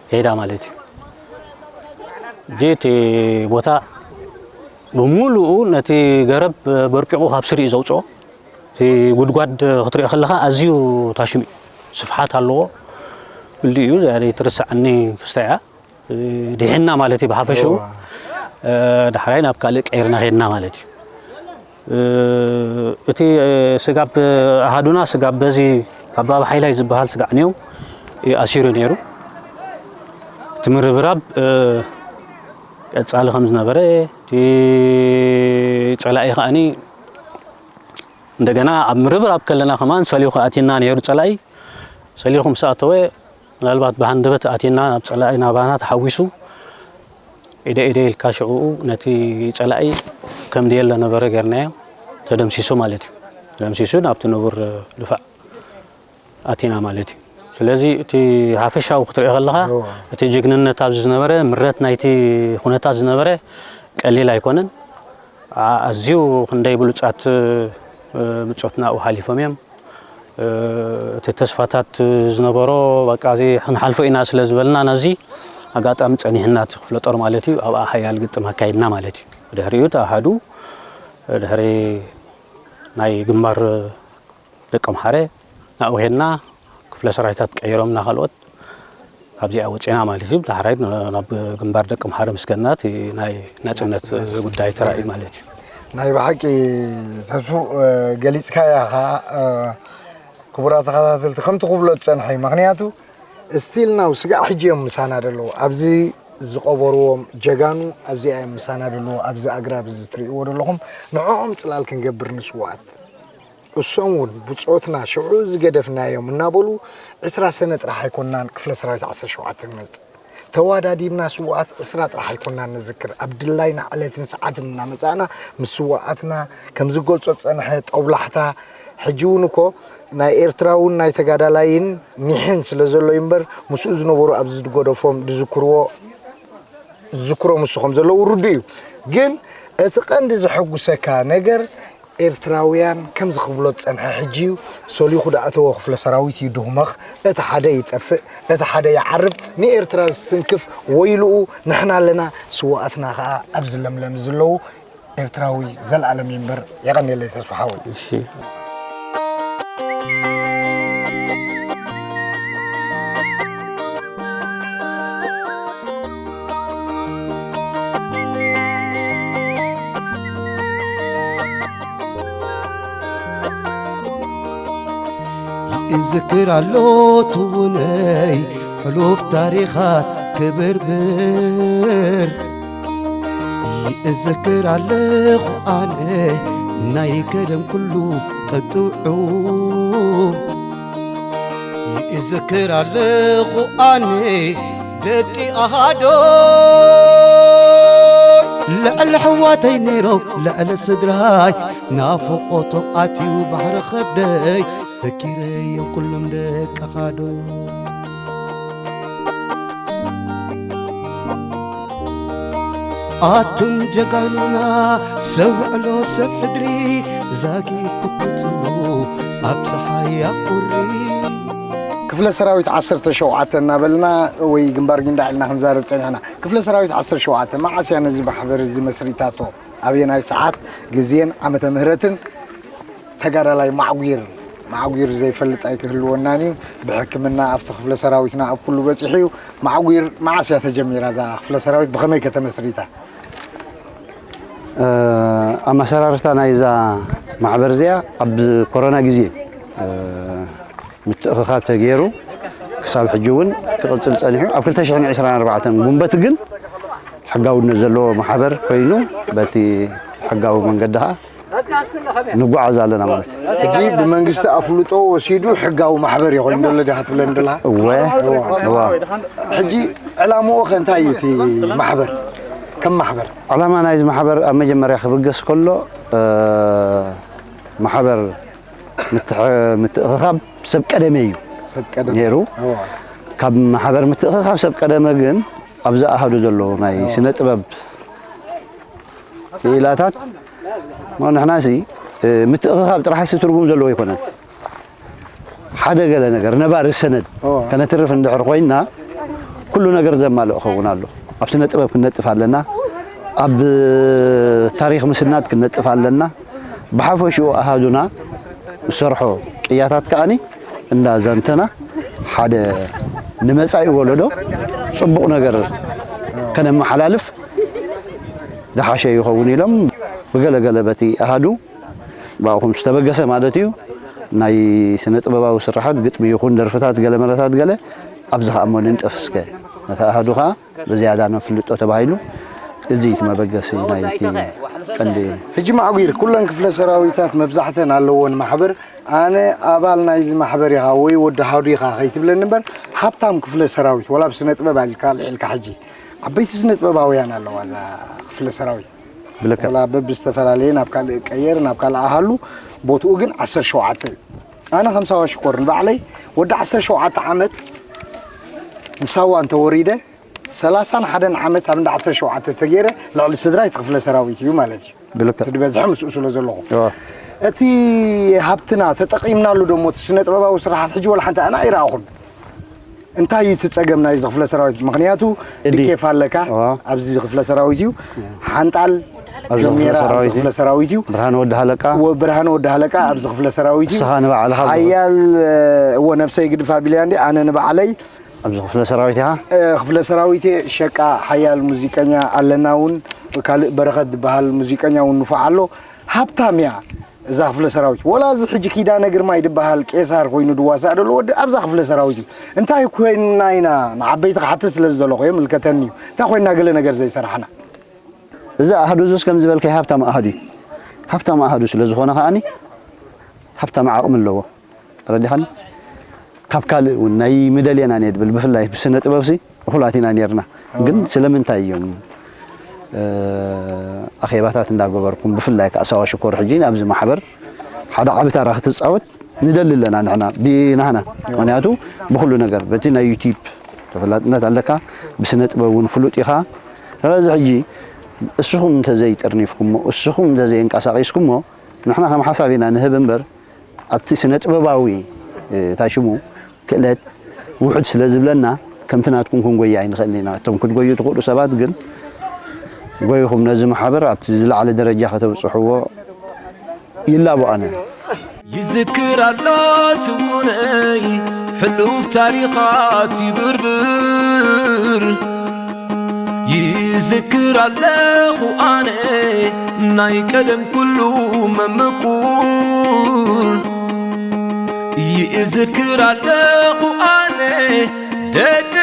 ከይዳ ማለት እዩ። ሕጂ እቲ ቦታ ብምሉኡ ነቲ ገረብ በርቂቑ ካብ ስር እዩ ዘውፅኦ። እቲ ጉድጓድ ክትሪኦ ከለኻ ኣዝዩ ታሽም እዩ፣ ስፍሓት ኣለዎ። ፍሉይ እዩ፣ እዚኣ ዘይትርስዓኒ ክስታይ እያ። ድሒና ማለት እዩ ብሓፈሽኡ። እዋ። እ፣ ዳሕራይ ናብ ካልእ ቀይርና ኸድና ማለት እዩ። እ፣ እቲ፣ እ፣ ስጋብ ኣሃዱና ስጋብ በዚ ካብ ባብ ሓይላይ ዝበሃል ስጋዕ ኔው እዩ ኣሲሩ ነይሩ። እቲ ምርብራብ፣ እ፣ ቀጻሊ ከም ዝነበረ፣ እቲ ጸላኢ ከኣኒ እንደገና ኣብ ምርብራብ ከለና ከማን ሰሊኹ ኣቲና ነይሩ ጸላኢ። ሰሊኹ ምስ ኣተወ፣ ምናልባት ብሃንደበት ኣቲና ናብ ጸላኢ ናባና ተሓዊሱ፣ ኢደ ኢደ ኢልካ ሽዕኡ ነቲ ጸላኢ ከም ድየለ ነበረ ጌርናዮ፣ ተደምሲሱ ማለት እዩ። ተደምሲሱ ናብቲ ንቡር ድፋዕ ኣቲና ማለት እዩ። ስለዚ እቲ ሓፈሻዊ ክትሪኦ ከለኻ፣ እዋ። እቲ ጅግንነት ኣብዚ ዝነበረ፣ ምረት ናይቲ ኩነታት ዝነበረ ቀሊል ኣይኮነን። ኣ-፣ ኣዝዩ ክንደይ ብሉጻት፣ እ፣ ብጾትና ኣብኡ ሓሊፎም እዮም። እ፣ እቲ ተስፋታት ዝነበሮ፣ በቃ፣ እዚ ክንሓልፎ ኢና ስለ ዝበልና፣ ናዚ ኣጋጣሚ ጸኒሕና፣ እቲ ክፍለ ጦር ማለት እዩ፣ ኣብኣ ሓያል ግጥም ኣካይድና ማለት እዩ። ብድሕሪኡ እቲ ኣሃዱ፣ ድሕሪ ናይ ግንባር ደቂ ኣምሓረ ናብኡ ሄድና፣ ክፍለ ሰራዊታት ቀይሮምና፣ ካልኦት ካብዚኣ ወፂና ማለት እዩ። ዳሕራይ ናብ ግንባር ደቂ ኣምሓረ ምስ ከድና፣ እቲ ናይ ናፅነት ጉዳይ ተራእዩ ማለት እዩ። ናይ ብሓቂ ተስፉ፣ እ፣ ገሊፅካያ ኸዓ፣ እ፣ ክቡራት ተኸታተልቲ ከምቲ ክብሎ ዝፀንሐ እዩ። ምኽንያቱ ስቲል ናው ስጋዕ ሕጂ እዮም ምሳና ደለዉ። ኣብዚ ዝቐበርዎም ጀጋኑ ኣብዚኣ እዮም ምሳና ደለዉ። ኣብዚ ኣግራብ እዚ ትርእይዎ ደለኹም፣ ንዕኦም ፅላል ክንገብር ንስዋኣት። እሶም እውን ብጾትና ሽዑ ዝገደፍናዮም እናበሉ ዕስራ ሰነ ጥራሕ ኣይኮናን ክፍለ ሰራዊት ዓሰርተ ሸውዓተ ንመጽእ። ተዋዳዲብና ስውኣት ዕስራ ጥራሕ ኣይኮናን ንዝክር። ኣብ ድላይና ዕለትን ሰዓትን እናመጻእና ምስ ስውኣትና ከም ዝገልጾ ዝጸንሐ ጦብላሕታ ሕጂ እውን እኮ ናይ ኤርትራውን ናይ ተጋዳላይን ኒሕን ስለ ዘሎ እዩ እምበር ምስኡ ዝነበሩ ኣብዚ ዝገደፎም ዝዝክርዎ ዝዝክሮም እሱ ከም ዘለዉ ርዱእ እዩ። ግን እቲ ቀንዲ ዘሐጉሰካ ነገር ኤርትራውያን ከምዚ ክብሎ ዝጸንሐ ሕጂ እዩ፣ ሰሊኹ ዝኣተወ ክፍለ ሰራዊት እዩ ድሁመኽ፣ እቲ ሓደ ይጠፍእ፣ እቲ ሓደ ይዓርብ፣ ንኤርትራ ዝትንክፍ ወይልኡ ንሕና ኣለና፣ ስውኣትና ኸኣ ኣብዚ ለምለም ዘለዉ ኤርትራዊ ዘልኣለም ይንበር። የቐንየለይ ተስፋ ሓወይ። እሺ። ይእዝክር ኣሎ ትውነይ ሕሉፍ ታሪኻት ክብርብር። ይእዝክር ኣለኹ ኣነ ናይ ቀደም ኩሉ ጠጥዑ። ይእዝክር ኣለኹ ኣነ ደቂ ኣሃዶይ ልዕሊ ኣሕዋተይ ነይሮም ልዕሊ ስድራይ ናፍቖቶም ኣትዩ ባሕሪ ከብደይ ዘኪረዮም ኩሎም ደቂ ኣሃዶይ። ኣቱም ጀጋኑና ሰብ ውዕሎ ሰብ ሕድሪ ዛጊት ትቑጽሩ ኣብ ጸሓይ ኣብ ቁሪ። ክፍለ ሰራዊት ዓሰርተ ሸውዓተ እናበልና ወይ ግንባር ጊንዳዕ ኢልና ክንዛረብ ጸኒሕና። ክፍለ ሰራዊት ዓሰርተ ሸውዓተ መዓስ እያ ነዚ ማሕበር እዚ መስሪታቶ? ኣበየናይ ሰዓት፣ ግዜን ዓመተ ምህረትን? ተጋዳላይ ማዕጒር፣ ማዕጒር ዘይፈልጥ ኣይክህልወናን እዩ። ብሕክምና ኣብቲ ክፍለ ሰራዊትና ኣብ ኩሉ በጺሑ እዩ። ማዕጒር መዓስ እያ ተጀሚራ እዛ ክፍለ ሰራዊት? ብኸመይ ከ ተመስሪታ? እ፣ ኣመሰራርታ ናይዛ ማሕበር እዚኣ ኣብ ኮሮና ግዜ፣ እ፣ ምትእኽኻብ ተገይሩ ክሳብ ሕጂ እውን ክቕጽል ጸኒሑ። ኣብ ክልተ ሽሕን ዕስራን ኣርባዕተን ግንቦት ግን ሕጋውነት ዘለዎ ማሕበር ኮይኑ በቲ ሕጋዊ መንገዲ ኸኣ ንጓዓዝ ኣለና ማለት እዩ። ሕጂ ብመንግስቲ ኣፍልጦ ወሲዱ ሕጋዊ ማሕበር እዩ ኮይኑ ዘሎ ዲኻ ትብለኒ ዘለኻ? እወ፣ እወ። ሕጂ ዕላምኡ ኸ እንታይ እዩ እቲ ማሕበር? ከም ማሕበር? ዕላማ ናይዚ ማሕበር ኣብ መጀመርያ ክብገስ ከሎ፣ እ፣ ማሕበር ምትሕ-፣ ምትእኽኻብ ሰብ ቀደመ እዩ ሰብ ቀደም። ነይሩ። እወ። ካብ ማሕበር ምትእኽኻብ ሰብ ቀደመ ግን ኣብዚ ኣሃዱ ዘለዉ ናይ ስነ ጥበብ ክኢላታት፣ ሞ ንሕናሲ፣ እ፣ ምትእኽኻብ ጥራሕሲ ትርጉም ዘለዎ ኣይኮነን። ሓደ ገለ ነገር ነባሪ ሰነድ እወ። ከነትርፍ እንድሕር ኮይንና ኩሉ ነገር ዘማልእ ክኸውን ኣሎ። ኣብ ስነ ጥበብ ክንነጥፍ ኣለና። ኣብ ታሪኽ ምስናድ ክንነጥፍ ኣለና። ብሓፈሽኡ ኣሃዱና ዝሰርሖ ቅያታት ከኣኒ እንዳዘንተና ሓደ ንመጻኢ ወለዶ ጽቡቕ ነገር ከነመሓላልፍ ዝሓሸ ይኸውን ኢሎም ብገለገለ በቲ ኣሃዱ ብኣኹም ዝተበገሰ ማለት እዩ። ናይ ስነ ጥበባዊ ስራሓት ግጥሚ ይኹን ደርፍታት ገለ መለታት ገለ ኣብዚ ኸኣ እሞ ንንጠፍ እስከ ነቲ ኣሃዱ ኸኣ ብዝያዳ ነፍልጦ ተባሂሉ እዚ እቲ መበገሲ ናይቲ ቀንዲ ሕጂ ማዕጉር ኩለን ክፍለ ሰራዊታት መብዛሕተን ኣለዎን ማሕበር ኣነ ኣባል ናይዚ ማሕበር ኢኻ ወይ ወዲ ሃዱ ኢኻ ከይትብለኒ እምበር ሃብታም ክፍለ ሰራዊት ወላ ብስነ ጥበብ ኣልካ ልዒልካ ሕጂ ዓበይቲ ስነ ጥበባውያን ኣለዋ እዛ ክፍለ ሰራዊት ብልክዕ። ወላ በብዝተፈላለየ ናብ ካልእ ቀየር ናብ ካልእ ኣሃሉ ቦትኡ ግን ዓሰርተ ሸውዓተ እዩ ኣነ ከም ሳዋ ሽኮር ንባዕለይ ወዲ ዓሰርተ ሸውዓተ ዓመት ንሳዋ እንተወሪደ ሰላሳን ሓደን ዓመት ኣብ እንዳ ዓሰርተ ሸውዓተ ተገይረ ልዕሊ ስድራይ እቲ ክፍለ ሰራዊት እዩ ማለት እዩ ብልክዕ። እቲ ዝበዝሐ ምስኡ ስለ ዘለኹ እዋ። እቲ ሃብትና ተጠቒምናሉ ዶ እሞ እቲ ስነ ጥበባዊ ስራሓት ሕጂ ወላ ሓንቲ ኣነ ኣይረኣኹን እንታይ እዩ እቲ ጸገም ናይዚ ክፍለ ሰራዊት ምኽንያቱ እዲ። ዲኬፍ ኣለካ እዋ። ኣብዚ ክፍለ ሰራዊት እዩ ሓንጣል ኣብዚ ክፍለ ጆሜራ ኣብዚ ሰራዊት እዩ። ክፍለ ሰራዊት እዩ ብርሃን ወዲ ሃለቃ ወ- ብርሃን ወዲ ሃለቃ ኣብዚ ክፍለ ሰራዊት እዩ ንስኻ ንባዕልኻ ኣብዚ ሓያል እዎ ነብሰይ ግድፍ ኣቢለያ እንዲ ኣነ ንባዕለይ ኣብዚ ክፍለ ሰራዊት ኢኻ እ፣ ክፍለ ሰራዊት እየ ሸቃ ሓያል ሙዚቀኛ ኣለና እውን ካልእ በረኸት ዝበሃል ሙዚቀኛ እውን ንፉዕ ኣሎ ሃብታም እያ እዛ ክፍለ ሰራዊት ወላ እዚ ሕጂ ኪዳነ ግርማይ ዝበሃል ቄሳር ኮይኑ ድዋሳእ ደሎ ወዲ ኣብዛ ክፍለ ሰራዊት እዩ እንታይ ኮይንና ኢና ንዓበይቲ ክሓትት ስለ ዝደለኹ እየ ምልከተኒ እዩ እንታይ ኮይንና ገለ ነገር ዘይሰራሕና እዚ ኣህዱ እዙስ ከም ዝበልካይ ሃብታም ኣህዱ እዩ ሃብታም ኣህዱ ስለ ዝኾነ ከዓኒ ሃብታም ዓቕሚ ኣለዎ ተረዲኻኒ ካብ ካልእ እውን ናይ ምደልየና እየ ድብል ብፍላይ ብስነ ጥበብሲ እኹላት ኢና ነርና ግን ስለምንታይ እዮም ኣኼባታት እንዳገበርኩም ብፍላይ ከዓ ሳዋ ሽኮር ሕጂ ኣብዚ ማሕበር ሓደ ዓቢ ታራ ክትፃወት ንደሊ ኣለና ንሕና ብናህና ምክንያቱ ብኩሉ ነገር በቲ ናይ ዩቲብ ተፈላጥነት ኣለካ ብስነ ጥበብ እውን ፍሉጥ ኢኻ ስለዚ ሕጂ እስኹም እንተዘይጠርኒፍኩሞ እስኹም እንተዘይንቀሳቂስኩሞ ንሕና ከም ሓሳብ ኢና ንህብ እምበር ኣብቲ ስነ ጥበባዊ ታሽሙ ክእለት ውሑድ ስለ ዝብለና ከምቲ ናትኩም ክንጎይ ኣይንኽእልን ኢና። እቶም ክትጎዩ ትኽእሉ ሰባት ግን ጎይኹም ነዚ ማሕበር ኣብቲ ዝለዓለ ደረጃ ከተብጽሕዎ ይላቦ ኣነ። ይዝክር ኣሎ ትሙነይ ሕሉፍ ታሪኻት ይብርብር ይዝክር ኣለኹ ኣነ ናይ ቀደም ኩሉ መምቁር ይእዝክር ኣለኹ ኣነ ደቂ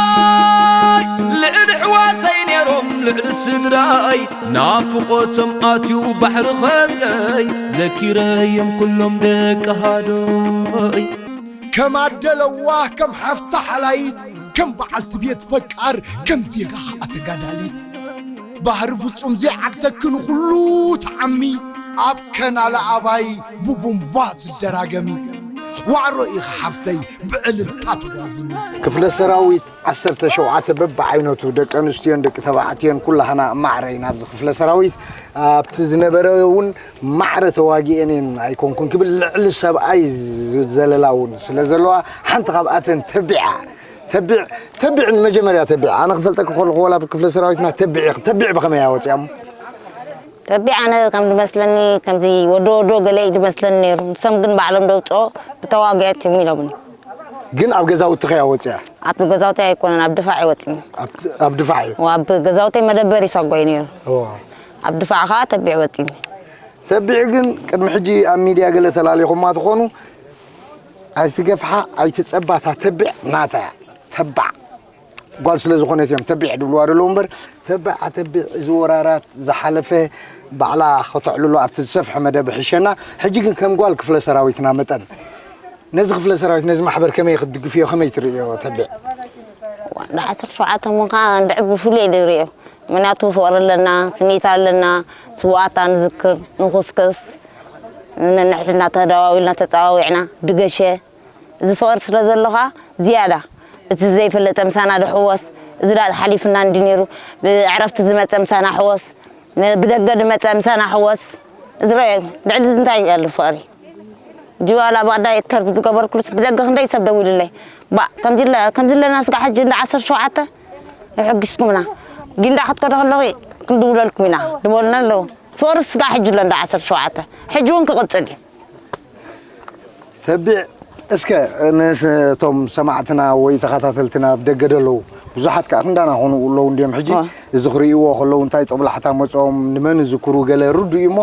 ኣሃዶይ ልዕሊ ኣሕዋተይ ነይሮም ልዕሊ ስድራይ ናፍቖቶም ኣትዩ ባሕሪ ኸብደይ ዘኪረዮም ኩሎም ደቂ ኣሃዶይ ከም ኣደ ለዋህ ከም ሓፍቲ ሓላይት ከም በዓልቲ ቤት ፈቃር ከም ዜጋ ኸኣ ተጋዳሊት ባህሪ ፍጹም ዘይዓግተኪ ንኹሉ ትዓሚ ኣብ ከናለ ኣባይ ብቡምባ ትደራገሚ ዋዕሮ ኢኺ ሓፍተይ ብዕልልታ ትጓዝሚ ክፍለ ሰራዊት ዓሰርተ ሸውዓተ በብዓይነቱ ደቂ ኣንስትዮን ደቂ ተባዕትዮን ኩላህና ማዕረ ኢና ኣብዚ ክፍለ ሰራዊት ኣብቲ ዝነበረ እውን ማዕረ ተዋጊኤን እየን ኣይኮንኩን ክብል ልዕሊ ሰብኣይ ዘለላ እውን ስለ ዘለዋ ሓንቲ ካብኣተን ተቢዓ ተቢዕ ተቢዕ ንመጀመርያ ተቢዕ ኣነ ክፈልጠኪ ከለኹ ወላ ክፍለ ሰራዊትና ተቢዕ ተቢዕ ብኸመይ ኣወፅያሞ ተቢዕ ኣነ ከም ዝመስለኒ ከምዚ ወዶ ወዶ ገለ እዩ ዝመስለኒ ነይሩ ንሶም ግን ባዕሎም ደውፅኦ ብተዋግዐት እዮም ኢሎምኒ ግን ኣብ ገዛውትኺ ኣወፅያ ኣብቲ ገዛውቲ ኣይኮነን ኣብ ድፋዕ ይወፅኒ ኣብ ድፋዕ እዩ ኣብ ገዛውተይ መደበሪ ሳጓይ ነይሩ ኣብ ድፋዕ ከዓ ተቢዕ ወፂኒ ተቢዕ ግን ቅድሚ ሕጂ ኣብ ሚድያ ገለ ተላሊኹማ ትኾኑ ኣይትገፍሓ ኣይትፀባ እታ ተቢዕ ናታ እያ ተባዕ ጓል ስለ ዝኾነት እዮም ተቢዕ ድብልዋ ደለዉ እምበር ተባዕ ኣተቢዕ እዚ ወራራት ዝሓለፈ ባዕላ ከተዕልሎ ኣብቲ ዝሰፍሐ መደብ ሕሸና ሕጂ ግን ከም ጓል ክፍለ ሰራዊትና መጠን ነዚ ክፍለ ሰራዊት ነዚ ማሕበር ከመይ ክትድግፍዮ ከመይ ትርእዮ ተቢዕ ንዓሰርተ ሸውዓተ ምዃን እንድዒ ብፍሉይ ድርእዮ ምክንያቱ ፍቕሪ ኣለና ስኒት ኣለና ስዋኣታ ንዝክር ንኹስክስ ንንሕድና ተደዋዊልና ተፀዋዊዕና ድገሸ እዚ ፍቕሪ ስለ ዘሎ ኸዓ ዝያዳ እቲ ዘይፈለጠ ምሳና ዶ ሕወስ እዚ ዳ ሓሊፍና እንዲ ነይሩ ብዕረፍቲ ዝመፀ ምሳና ሕወስ ብደገ ዝመፀ ምሳና ሕወስ እዚ ረኦ ልዕሊ እዚ እንታይ ኣሎ ፍቕሪ ጅዋላ ባዳ ኢንተርቪ ዝገበርኩሉስ ብደገ ክንደይ ሰብ ደዊሉለይ ባእ ከምዚ ኣለና ስጋዕ ሕጂ እንዳ ዓሰርተ ሸውዓተ የሐጊስኩምና። ጊንዳዕ ክትከዱ ከለኺ ክንድውለልኩም ኢና ዝበሉና ኣለዉ። ፍቕሪ ስጋ ሕጂ ኣሎ እንዳ ዓሰርተ ሸውዓተ። ሕጂ እውን ክቕጽል እዩ። ተቢዕ፣ እስከ ነቶም ሰማዕትና ወይ ተኸታተልትና ኣብ ደገ ደለዉ ብዙሓት ከኣ ክንዳና ኾኑ ኣለዉ እንድዮም። ሕጂ እዋ። እዚ ክርእይዎ ከለዉ እንታይ ጦብላሕታ መጾም፣ ንመን ዝዝክሩ ገለ ርዱእ እዩ እሞ፣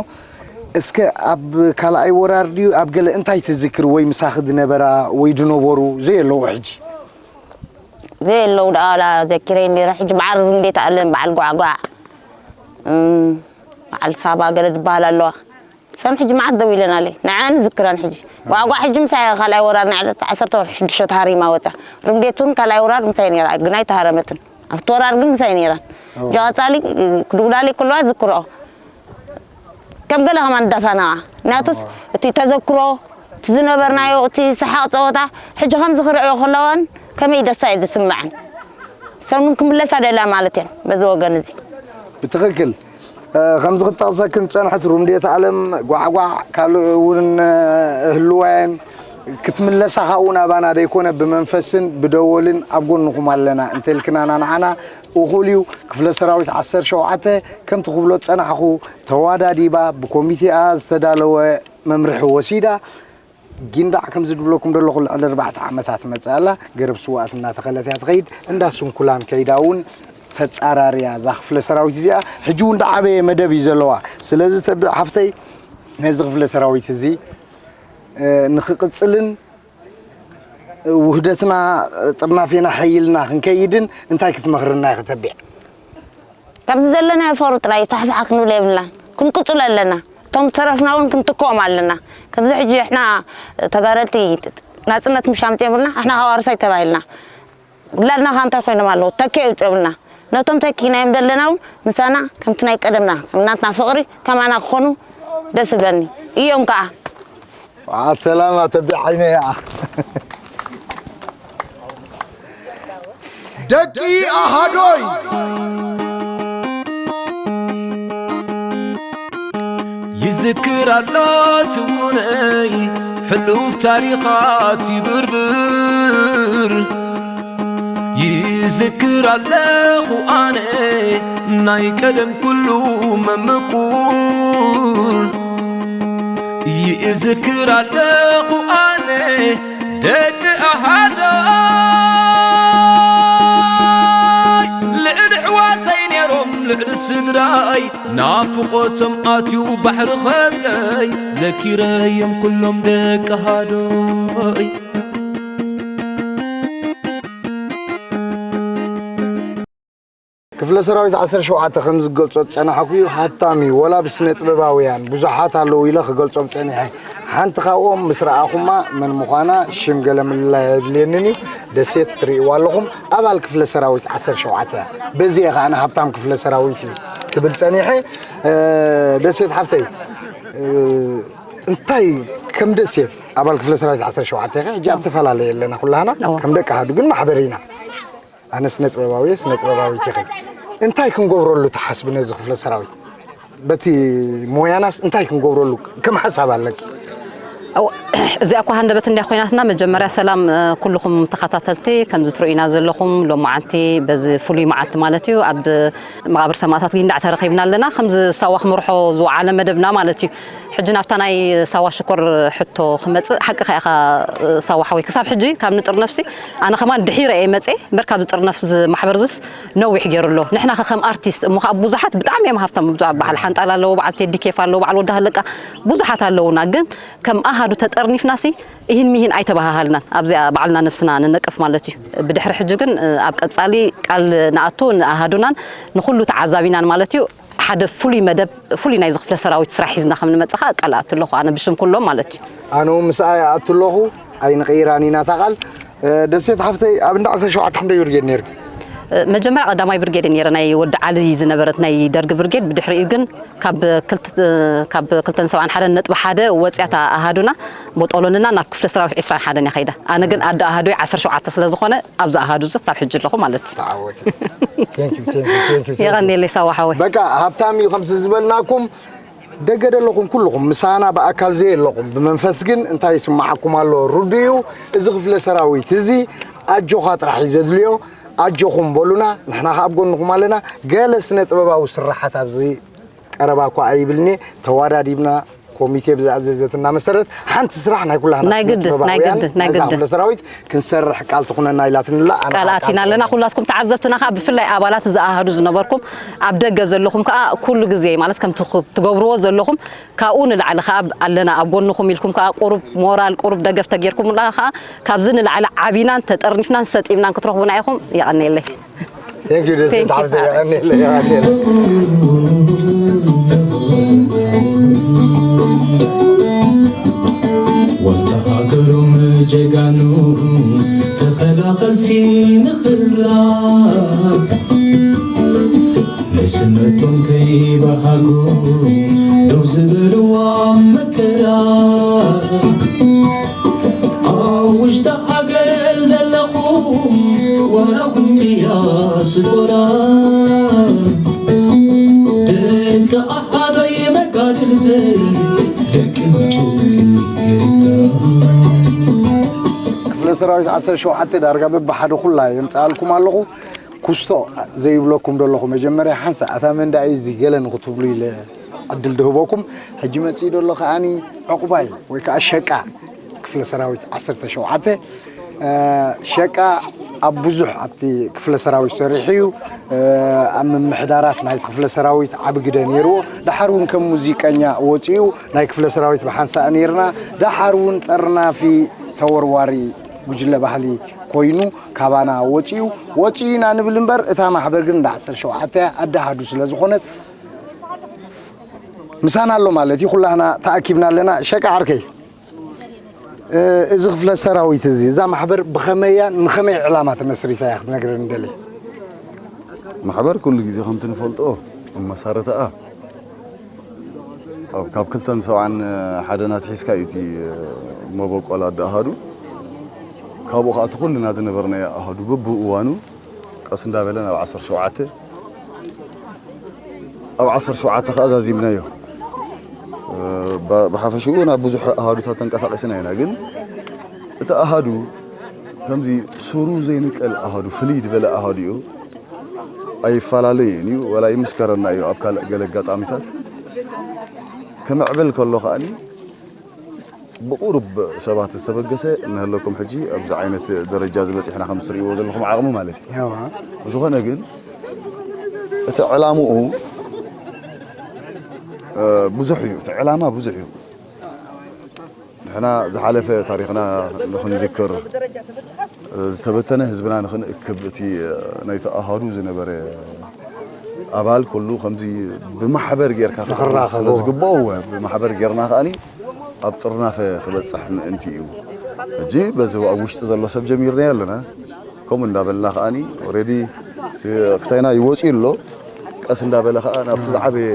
እስከ ኣብ ካልኣይ ወራር ድዩ ኣብ ገለ እንታይ ትዝክር ወይ ምሳኺ ዝነበራ ወይ ዝነበሩ ዘየለዉ ሕጂ? ዘየለዉ ደኣ ዋላ ዘኪረይ ነይረ። ሕጂ በዓል ሩንዴት ኣለን፣ በዓል ጓዕጓዕ፣ እም፣ በዓል ሳባ ገለ ዝበሃላ ኣለዋ። ሰን ሕጂ መዓት ደው ኢለናለይ። ንዐን ዝክረን ሕጂ። ጓዕጓዕ ሕጂ ምሳይ ካልኣይ ወራር ናይ ዕለት ዓሰርተ ወርሒ ሽዱሽተ ተሃሪማ ወጻ። ሩንዴት እውን ካልኣይ ወራር ምሳይ ነይራ፣ ግን ኣይተሃረመትን። ኣብቲ ወራር ግን ምሳይ ነይራ። ኦ። ሕጂ ቀጻሊ ክድውላለይ ከለዋ ዝክርኦ። ከም ገለ ከማን እንዳፋነዋ። ምክንያቱስ እቲ ተዘክሮ፣ እቲ ዝነበርናዮ፣ እቲ ሰሓቕ ጸወታ፣ ሕጂ ከምዚ ክርእዮ ከለዋን ከመይ ደስታ እዩ ዝስምዐን። ሰኑን ክምለሳ ደላ ማለት እየን፣ በዚ ወገን እዚ። ብትኽክል። እ፣ ከምዚ ክትጠቕሰክን ዝጸንሐት ሩምዴት ኣለም፣ ጓዕጓዕ፣ ካልእ እውን፣ እ፣ ህልዋየን ክትምለሳ ካብኡ ናባና ደይኮነ ብመንፈስን ብደወልን ኣብ ጎንኹም ኣለና እንተልክናና ንዓና እኹል እዩ። ክፍለ ሰራዊት ዓሰርተ ሸውዓተ ከምቲ ክብሎ ዝጸናሕኹ ተዋዳዲባ ብኮሚቴኣ ዝተዳለወ መምርሒ ወሲዳ ጊንዳዕ ከምዚ ድብለኩም ደለኹ ልዕሊ ኣርባዕተ ዓመታት መጽእ ኣላ። ገረብ ስዋኣት እናተኸለት እያ ትኸይድ። እንዳ ስንኩላን ከይዳ እውን ተጻራርያ እዛ ክፍለ ሰራዊት እዚኣ። ሕጂ እውን ዳዓበየ መደብ እዩ ዘለዋ። ስለዚ ተቢዕ ሓፍተይ ነዚ ክፍለ ሰራዊት እዚ፣ እ፣ ንኽቕጽልን ውህደትና ጥርናፌና ሓይልና ክንከይድን እንታይ ክትመኽርና ኢኺ ተቢዕ? ከምዚ ዘለናዮ ፍቕሪ ጥራይ ፋሕፋሕ ክንብል የብልናን። ክንቅጽሎ ኣለና። እቶም ዝተረፍና እውን ክንትክኦም ኣለና። ከምዚ ሕጂ ንሕና ተጋደልቲ ናጽነት ምሽ ኣምጺኦምልና፣ ንሕና ካብ ኣርሳይ ተባሂልና። ውላድና ከ እንታይ ኮይኖም ኣለዉ? ተኪ የውጽኦምልና። ነቶም ተኪናዮም ዘለና እውን ምሳና ከምቲ ናይ ቀደምና፣ ከም ናትና ፍቕሪ ከማና ክኾኑ ደስ ይብለኒ። እዮም ከኣ። ሰላም ኣተቢዕ ዓይነይ ኣ። ደቂ ኣሃዶይ ይዝክር ኣሎ ትውነይ ሕሉፍ ታሪኻት ይብርብር። ይዝክር ኣለኹ ኣነ ናይ ቀደም ኩሉ መምቁር። ይዝክር ኣለኹ ኣነ ደቂ ኣሃዳይ ልዕሊ ኣሕዋተይ ነይሮም ልዕሊ ስድራይ ናፍቖቶም ኣትዩ ባሕሪ ኸብደይ ዘኪረዮም ኩሎም ደቂ ኣሃዶይ። ክፍለ ሰራዊት ዓሰርተ ሸውዓተ ከም ዝገልጾ ዝጸናሕኩ እዩ፣ ሃብታም እዩ፣ ወላ ብስነ ጥበባውያን ብዙሓት ኣለዉ ኢለ ክገልጾም ጸኒሐ። ሓንቲ ካብኦም ምስ ረኣኹማ መን ምዃና ሽም ገለ ምልላይ ኣየድልየንን እዩ። ደሴት ትርእይዋ ኣለኹም፣ ኣባል ክፍለ ሰራዊት ዓሰርተ ሸውዓተ። በዚ እየ ከኣ ሃብታም ክፍለ ሰራዊት እዩ ክብል ጸኒሐ። እ፣ ደሴት ሓፍተይ፣ እ፣ እንታይ ከም ደሴት ኣባል ክፍለ ሰራዊት ዓሰርተ ሸውዓተ ኢኺ፣ ሕጂ ኣብ ተፈላለየ ኣለና ኩላህና፣ እዋ። ከም ደቂ ኣሃዱ ግን ማሕበር ኢና። ኣነ ስነ ጥበባዊ እየ፣ ስነ ጥበባዊት ኢኺ። እንታይ ክንገብረሉ ትሓስቢ ነዚ ክፍለ ሰራዊት? በቲ ሞያናስ እንታይ ክንገብረሉ ከም ሓሳብ ኣለኪ? እው፣ እዚኣ እኳ ሃንደበት እንድያ ኮይናትና፣ መጀመርያ ሰላም፣ እ፣ ኩልኹም ተኸታተልቲ፣ ከምዚ ትርእዩና ዘለኹም ሎማዓንቲ በዚ ፍሉይ መዓልቲ ማለት እዩ፣ ኣብ መቓብር ሰማእታት ጊንዳዕ ተረኺብና ኣለና። ከምዚ ሳዋ ክመርሖ ዝወዓለ መደብና ማለት እዩ። ሕጂ ናብታ ናይ ሳዋ ሽኮር ሕቶ ክመጽእ፣ ሓቅኻ ኢኻ ሳዋ ሓወይ፣ ክሳብ ሕጂ ካብ ንጥርነፍሲ ኣነ ከማን ድሒረ እየ መጽየ እምበር፣ ካብዚ ጥርነፍ እዚ ማሕበር እዚስ ነዊሕ ገይሩ ኣሎ። ንሕና ከ ከም ኣርቲስት እሞ ከኣ ብዙሓት ብጣዕሚ እዮም ሃብታም፣ ብዙሓት በዓል ሓንጣል ኣለዉ፣ በዓል ቴዲ ኬፍ ኣለዉ፣ በዓል ወዲ ሃለቃ ብዙሓት ኣለዉና። ግን ከም ኣሃዱ ተጠርኒፍናሲ ኢሂን ሚሂን ኣይተበሃሃልናን። ኣብዚኣ ባዕልና ነፍስና ንነቅፍ ማለት እዩ። ብድሕሪ ሕጂ ግን ኣብ ቀጻሊ ቃል ንኣቱ ንኣሃዱናን ንኹሉ ተዓዛቢናን ማለት እዩ። ሓደ ፍሉይ መደብ፣ ፍሉይ ናይዚ ክፍለ ሰራዊት ስራሕ ሒዝና ከም ንመጽእ ከኣ ቃል እኣቱ ኣለኹ፣ ኣነ ብሽም ኩሎም ማለት እዩ። ኣነ እውን ምስኣ ይኣቱ ኣለኹ፣ ኣይንቕይራን ኢና እታ ቃል። እ፣ ደሴት ሓፍተይ፣ ኣብ እንዳ ዓሰርተ ሸውዓተ ክንደይ ብርጌድ ነይርኪ? እ፣ መጀመርያ ቀዳማይ ብርጌድ እየ ነይረ፣ ናይ ወዲ ዓሊ ዝነበረት ናይ ደርጊ ብርጌድ። ብድሕሪኡ ግን ካብ ክልተ፣ እ፣ ካብ ክልተን ሰብዓን ሓደን ነጥቢ ሓደ ወጽያ እታ ኣሃዱና፣ ቦጦሎንና ናብ ክፍለ ሰራዊት ዕስራን ሓደን እያ ከይዳ። ኣነ ግን ኣደ ኣሃዱይ ዓሰርተ ሸውዓተ ስለ ዝኾነ፣ ኣብዚ ኣሃዱ እዚ ክሳብ ሕጂ ኣለኹ ማለት እዩ። ተዓወቲ። Thank you, thank you, thank you, thank you. የቐንየለይ ሳዋ ሓወይ። በቃ ሃብታም እዩ ከምዚ ዝበልናኩም፣ ደገ ደለኹም ኩልኹም ምሳና ብኣካል ዘየለኹም ብመንፈስ ግን እንታይ ይስምዓኩም ኣሎ ርዱእ እዩ። እዚ ክፍለ ሰራዊት እዚ ኣጆኻ ጥራሕ እዩ ዘድልዮ። ኣጆኹም በሉና፣ ንሕና ከኣ ኣብ ጎንኹም ኣለና። ገለ ስነ ጥበባዊ ስራሓት ኣብዚ ቀረባ እኳ ኣይብልኒ፣ ተዋዳዲብና ኮሚቴ ብዝኣዘዘትና መሰረት ሓንቲ ስራሕ ናይ ኩላህና ናይ ግድን፣ ናይ ጥበባውያን ግድን፣ ናይ ናይዛ ግድን። ክፍለ ሰራዊት ክንሰርሕ ቃል ትኹነና ኢላትንላ ኣነ ቃል ኣቲና ኣለና። ኩላትኩም ተዓዘብትና ከኣ ብፍላይ ኣባላት ዝኣሃዱ ዝነበርኩም ኣብ ደገ ዘለኹም ከኣ ኩሉ ግዜ ማለት ከም ትኹ- ትገብርዎ ዘለኹም ካብኡ ንላዕሊ ከኣ ኣለና ኣብ ጎንኹም ኢልኩም ከኣ ቁሩብ ሞራል ቁሩብ ደገፍ ተጌርኩምና ከኣ ካብዚ ንላዕሊ ዓቢናን ተጠርኒፍናን ሰጢምናን ክትረኽቡና ኢኹም። የቐንየለይ። Thank you ደስ Thank you፣ ተዓርተ ሓራሽ። የቐንየለይ የቐንየለይ። ወልተ ሃገሮም ጀጋኑ ተኸላኸልቲ ንኽላ ንስነቶም ከይበሃጉ ደው ዝበልዋ መከራ ኣብ ውሽጢ ሃገር ዘለኹም ዋላ ኹም ዲያስፖራ ደቂ ኣሃዶይ መጋድልተይ ደቂ ምጭውቲ ኤርትራ ክፍለ ሰራዊት ዓሰርተ ሸውዓተ ዳርጋ በብሓደ ኩላ የምፅኣልኩም ኣለኹ። ኩስቶ ዘይብለኩም ዶ ኣለኹ? መጀመርያ ሓንሳ ኣታ መንዳኢ እዚ ገለ ንክትብሉ ኢለ ዕድል ድህበኩም። ሕጂ መፅኡ ዶ ኣሎ ከኣኒ ዕቑባይ ወይ ከዓ ሸቃ ክፍለ ሰራዊት ዓሰርተ ሸውዓተ፣ እ፣ ሸቃ ኣብ ብዙሕ ኣብቲ ክፍለ ሰራዊት ሰሪሑ እዩ። እ፣ ኣብ ምምሕዳራት ናይቲ ክፍለ ሰራዊት ዓቢ ግደ ነይርዎ። ደሓር እውን ከም ሙዚቀኛ ወፂኡ ናይ ክፍለ ሰራዊት ብሓንሳእ ነይርና። ደሓር እውን ጠርናፊ ተወርዋሪ ጉጅለ ባህሊ ኮይኑ ካባና ወፂኡ፣ ወፂኡ ኢና ንብል እምበር፣ እታ ማሕበር ግን እንዳ ዓሰርተ ሸውዓተ ኣደሃዱ ስለ ዝኾነት፣ ምሳና ኣሎ ማለት እዩ። ኩላህና ተኣኪብና ኣለና። ሸቃ ዓርከይ፣ እ፣ እዚ ክፍለ ሰራዊት እዚ፣ እዛ ማሕበር ብኸመይ እያ፣ ንኸመይ ዕላማ ተመስሪታ እያ ክትነግረኒ ደሊ? ማሕበር ኩሉ ግዜ ከምቲ ንፈልጦ፣ መሳረታኣ ኣብ፣ ካብ ክልተን ሰብዓን ሓደን ኣትሒዝካ እዩ እቲ መበቆል ኣደ ኣሃዱ። ካብኡ ከኣ እቲ ኩልና ዝነበርናዮ ኣሃዱ በብእዋኑ ቀስ እንዳበለ ናብ ዓሰርተ ሸውዓተ፣ ኣብ ዓሰርተ ሸውዓተ ከኣ ዛዚምናዮ። እ፣ ባ-፣ ብሓፈሽኡ ናብ ብዙሕ ኣሃዱታት ተንቀሳቒስና ኢና። ግን እቲ ኣሃዱ ከምዚ ሱሩ ዘይንቀል ኣሃዱ፣ ፍልይ ዝበለ ኣሃዱ እዩ። ኣይፈላለየን እዩ፣ ወላ ይምስከረና እዩ። ኣብ ካልእ ገለ ኣጋጣሚታት ክምዕብል ከሎ ከኣኒ ብቑሩብ ሰባት ዝተበገሰ እናሃለኩም ሕጂ ኣብዚ ዓይነት ደረጃ ዝበፂሕና ከም እትርእይዎ ዘለኹም ዓቕሚ ማለት እዩ። እዋ። ብዝኾነ ግን እቲ ዕላምኡ፣ እ፣ ብዙሕ እዩ። እቲ ዕላማ ብዙሕ እዩ። ንሕና ዝሓለፈ ታሪኽና ንኽንዝክር፣ ዝተበተነ ህዝብና ንኽንእክብ፣ እቲ ናይቲ ኣሃዱ ዝነበረ ኣባል ኩሉ ከምዚ ብማሕበር ጌርካ ንኽራኸቦ። ስለ ዝግብኦ፣ እወ፣ ብማሕበር ጌርና ከኣኒ ኣብ ጥርናፈ ክበጽሕ ምእንቲ እዩ። ሕጂ በዚ ኣብ ውሽጢ ዘሎ ሰብ ጀሚርናዮ ኣለና። ከምኡ እንዳበልና ከኣኒ ኦሬዲ ክሳይና ይወፅእ ኣሎ። ቀስ እንዳበለ ከኣ ናብቲ ዝዓበየ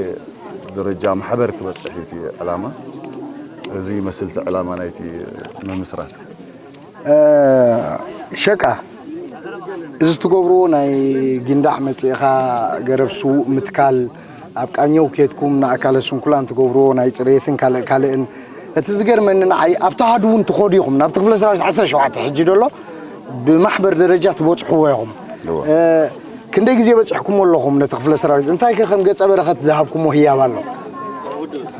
ደረጃ ማሕበር ክበፅሕ እዩ እቲ ዕላማ። እዚ ይመስል እቲ ዕላማ ናይቲ ምምስራት። እ፣ ሸቃ፣ እዚ ትገብርዎ ናይ ጊንዳዕ መፂእኻ ገረብ ስዉእ ምትካል፣ ኣብ ቃኘው ኬድኩም ንኣካለ ስንኩላን ትገብርዎ ናይ ፅሬትን ካልእ ካልእን፣ እቲ ዝገርመኒ ንዓይ ኣብቲ ኣሃዱ እውን ትኸዱ ኢኹም፣ ናብቲ ክፍለ ሰራዊት ዓሰርተ ሸውዓተ ሕጂ ደሎ ብማሕበር ደረጃ ትበፅሕዎ ኢኹም። እወ። እ፣ ክንደይ ግዜ በፂሕኩሞ ኣለኹም ነቲ ክፍለ ሰራዊት? እንታይ ከ ከም ገጸ በረኸት ዝሃብኩሞ ህያብ ኣሎ?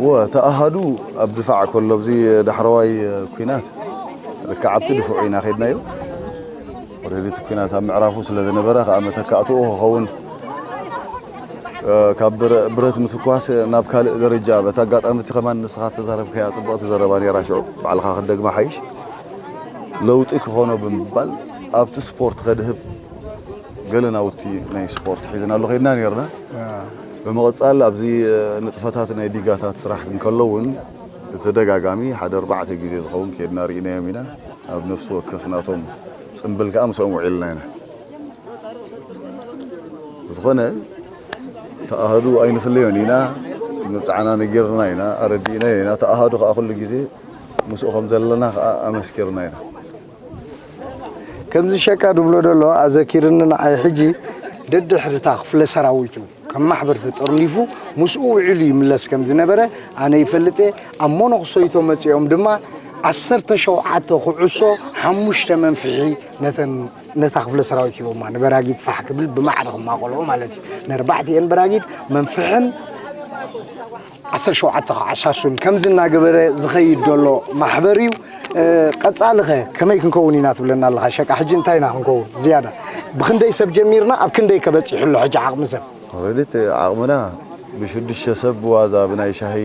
እወ፣ እቲ ኣሃዱ ኣብ ድፋዕ ከሎ፣ ኣብዚ ዳሕረዋይ ኲናት ልክዕ ኣብቲ ድፉዕ ኢና ከይድናዮ። ኦልሬዲ እቲ ኲናት ኣብ ምዕራፉ ስለ ዝነበረ፣ ከኣ መተካእትኡ ክኸውን፣ እ፣ ካብ ብረ-፣ ብረት ምትኳስ ናብ ካልእ ደረጃ፣ በቲ ኣጋጣሚ እቲ ከማን ንስኻ ተዛረብካያ ጽቡቕቲ ዘረባ ነይራ፣ ሽዑ ባዕልኻ ክትደግማ ሓይሽ። ለውጢ ክኾኖ ብምባል ኣብቲ ስፖርት ከድህብ ገለ ናውቲ ናይ ስፖርት ሒዝናሉ ከይድና ነይርና። አ። ብምቕጻል ኣብዚ፣ እ፣ ንጥፈታት ናይ ዲጋታት ስራሕ እንከሎ እውን ብተደጋጋሚ ሓደ ኣርባዕተ ግዜ ዝኸውን ከይድና ርኢናዮም ኢና። ኣብ ነፍሲ ወከፍ ናቶም ጽምብል ከኣ ምስኦም ውዒልና ኢና። ዝኾነ ተኣሃዱ ኣይንፍለዮን ኢና፣ እቲ መብጽዓና ነጊርና ኢና፣ ኣረዲእናዮ ኢና። ተኣሃዱ ከኣ ኩሉ ግዜ ምስኡ ከም ዘለና ከኣ ኣመስኪርና ኢና። ከምዚ ሸቃ ድብሎ ደሎ ኣዘኪርኒ ንዓይ ሕጂ ደድሕሪ እታ ክፍለ ሰራዊቱ ከም ማሕበር ተጠርኒፉ ምስኡ ውዒሉ ይምለስ ከም ዝነበረ ኣነ ይፈልጥ እየ። ኣብ መነኹሰይቶ መጺኦም ድማ ዓሰርተ ሸውዓተ ኩዕሶ ሓሙሽተ መንፍሒ ነተን ነታ ክፍለ ሰራዊት ሂቦማ፣ ንበራጊድ ፋሕ ክብል ብማዕረ ክማቆልኦ ማለት እዩ። ነርባዕቲኤን በራጊድ መንፍሕን ዓሰርተ ሸውዓተ ክዓሳሱን ከምዚ እናገበረ ዝኸይድ ዘሎ ማሕበር እዩ። እ፣ ቀጻሊ ኸ ከመይ ክንከውን ኢና ትብለና ኣለኻ ሸቃ? ሕጂ እንታይ ኢና ክንከውን ዝያዳ? ብኽንደይ ሰብ ጀሚርና፣ ኣብ ክንደይ ከ በጺሑ ኣሎ ሕጂ ዓቕሚ ሰብ? ኦልሬዲ እቲ ዓቕምና ብሽዱሽተ ሰብ ብዋዛ ብናይ ሻሂ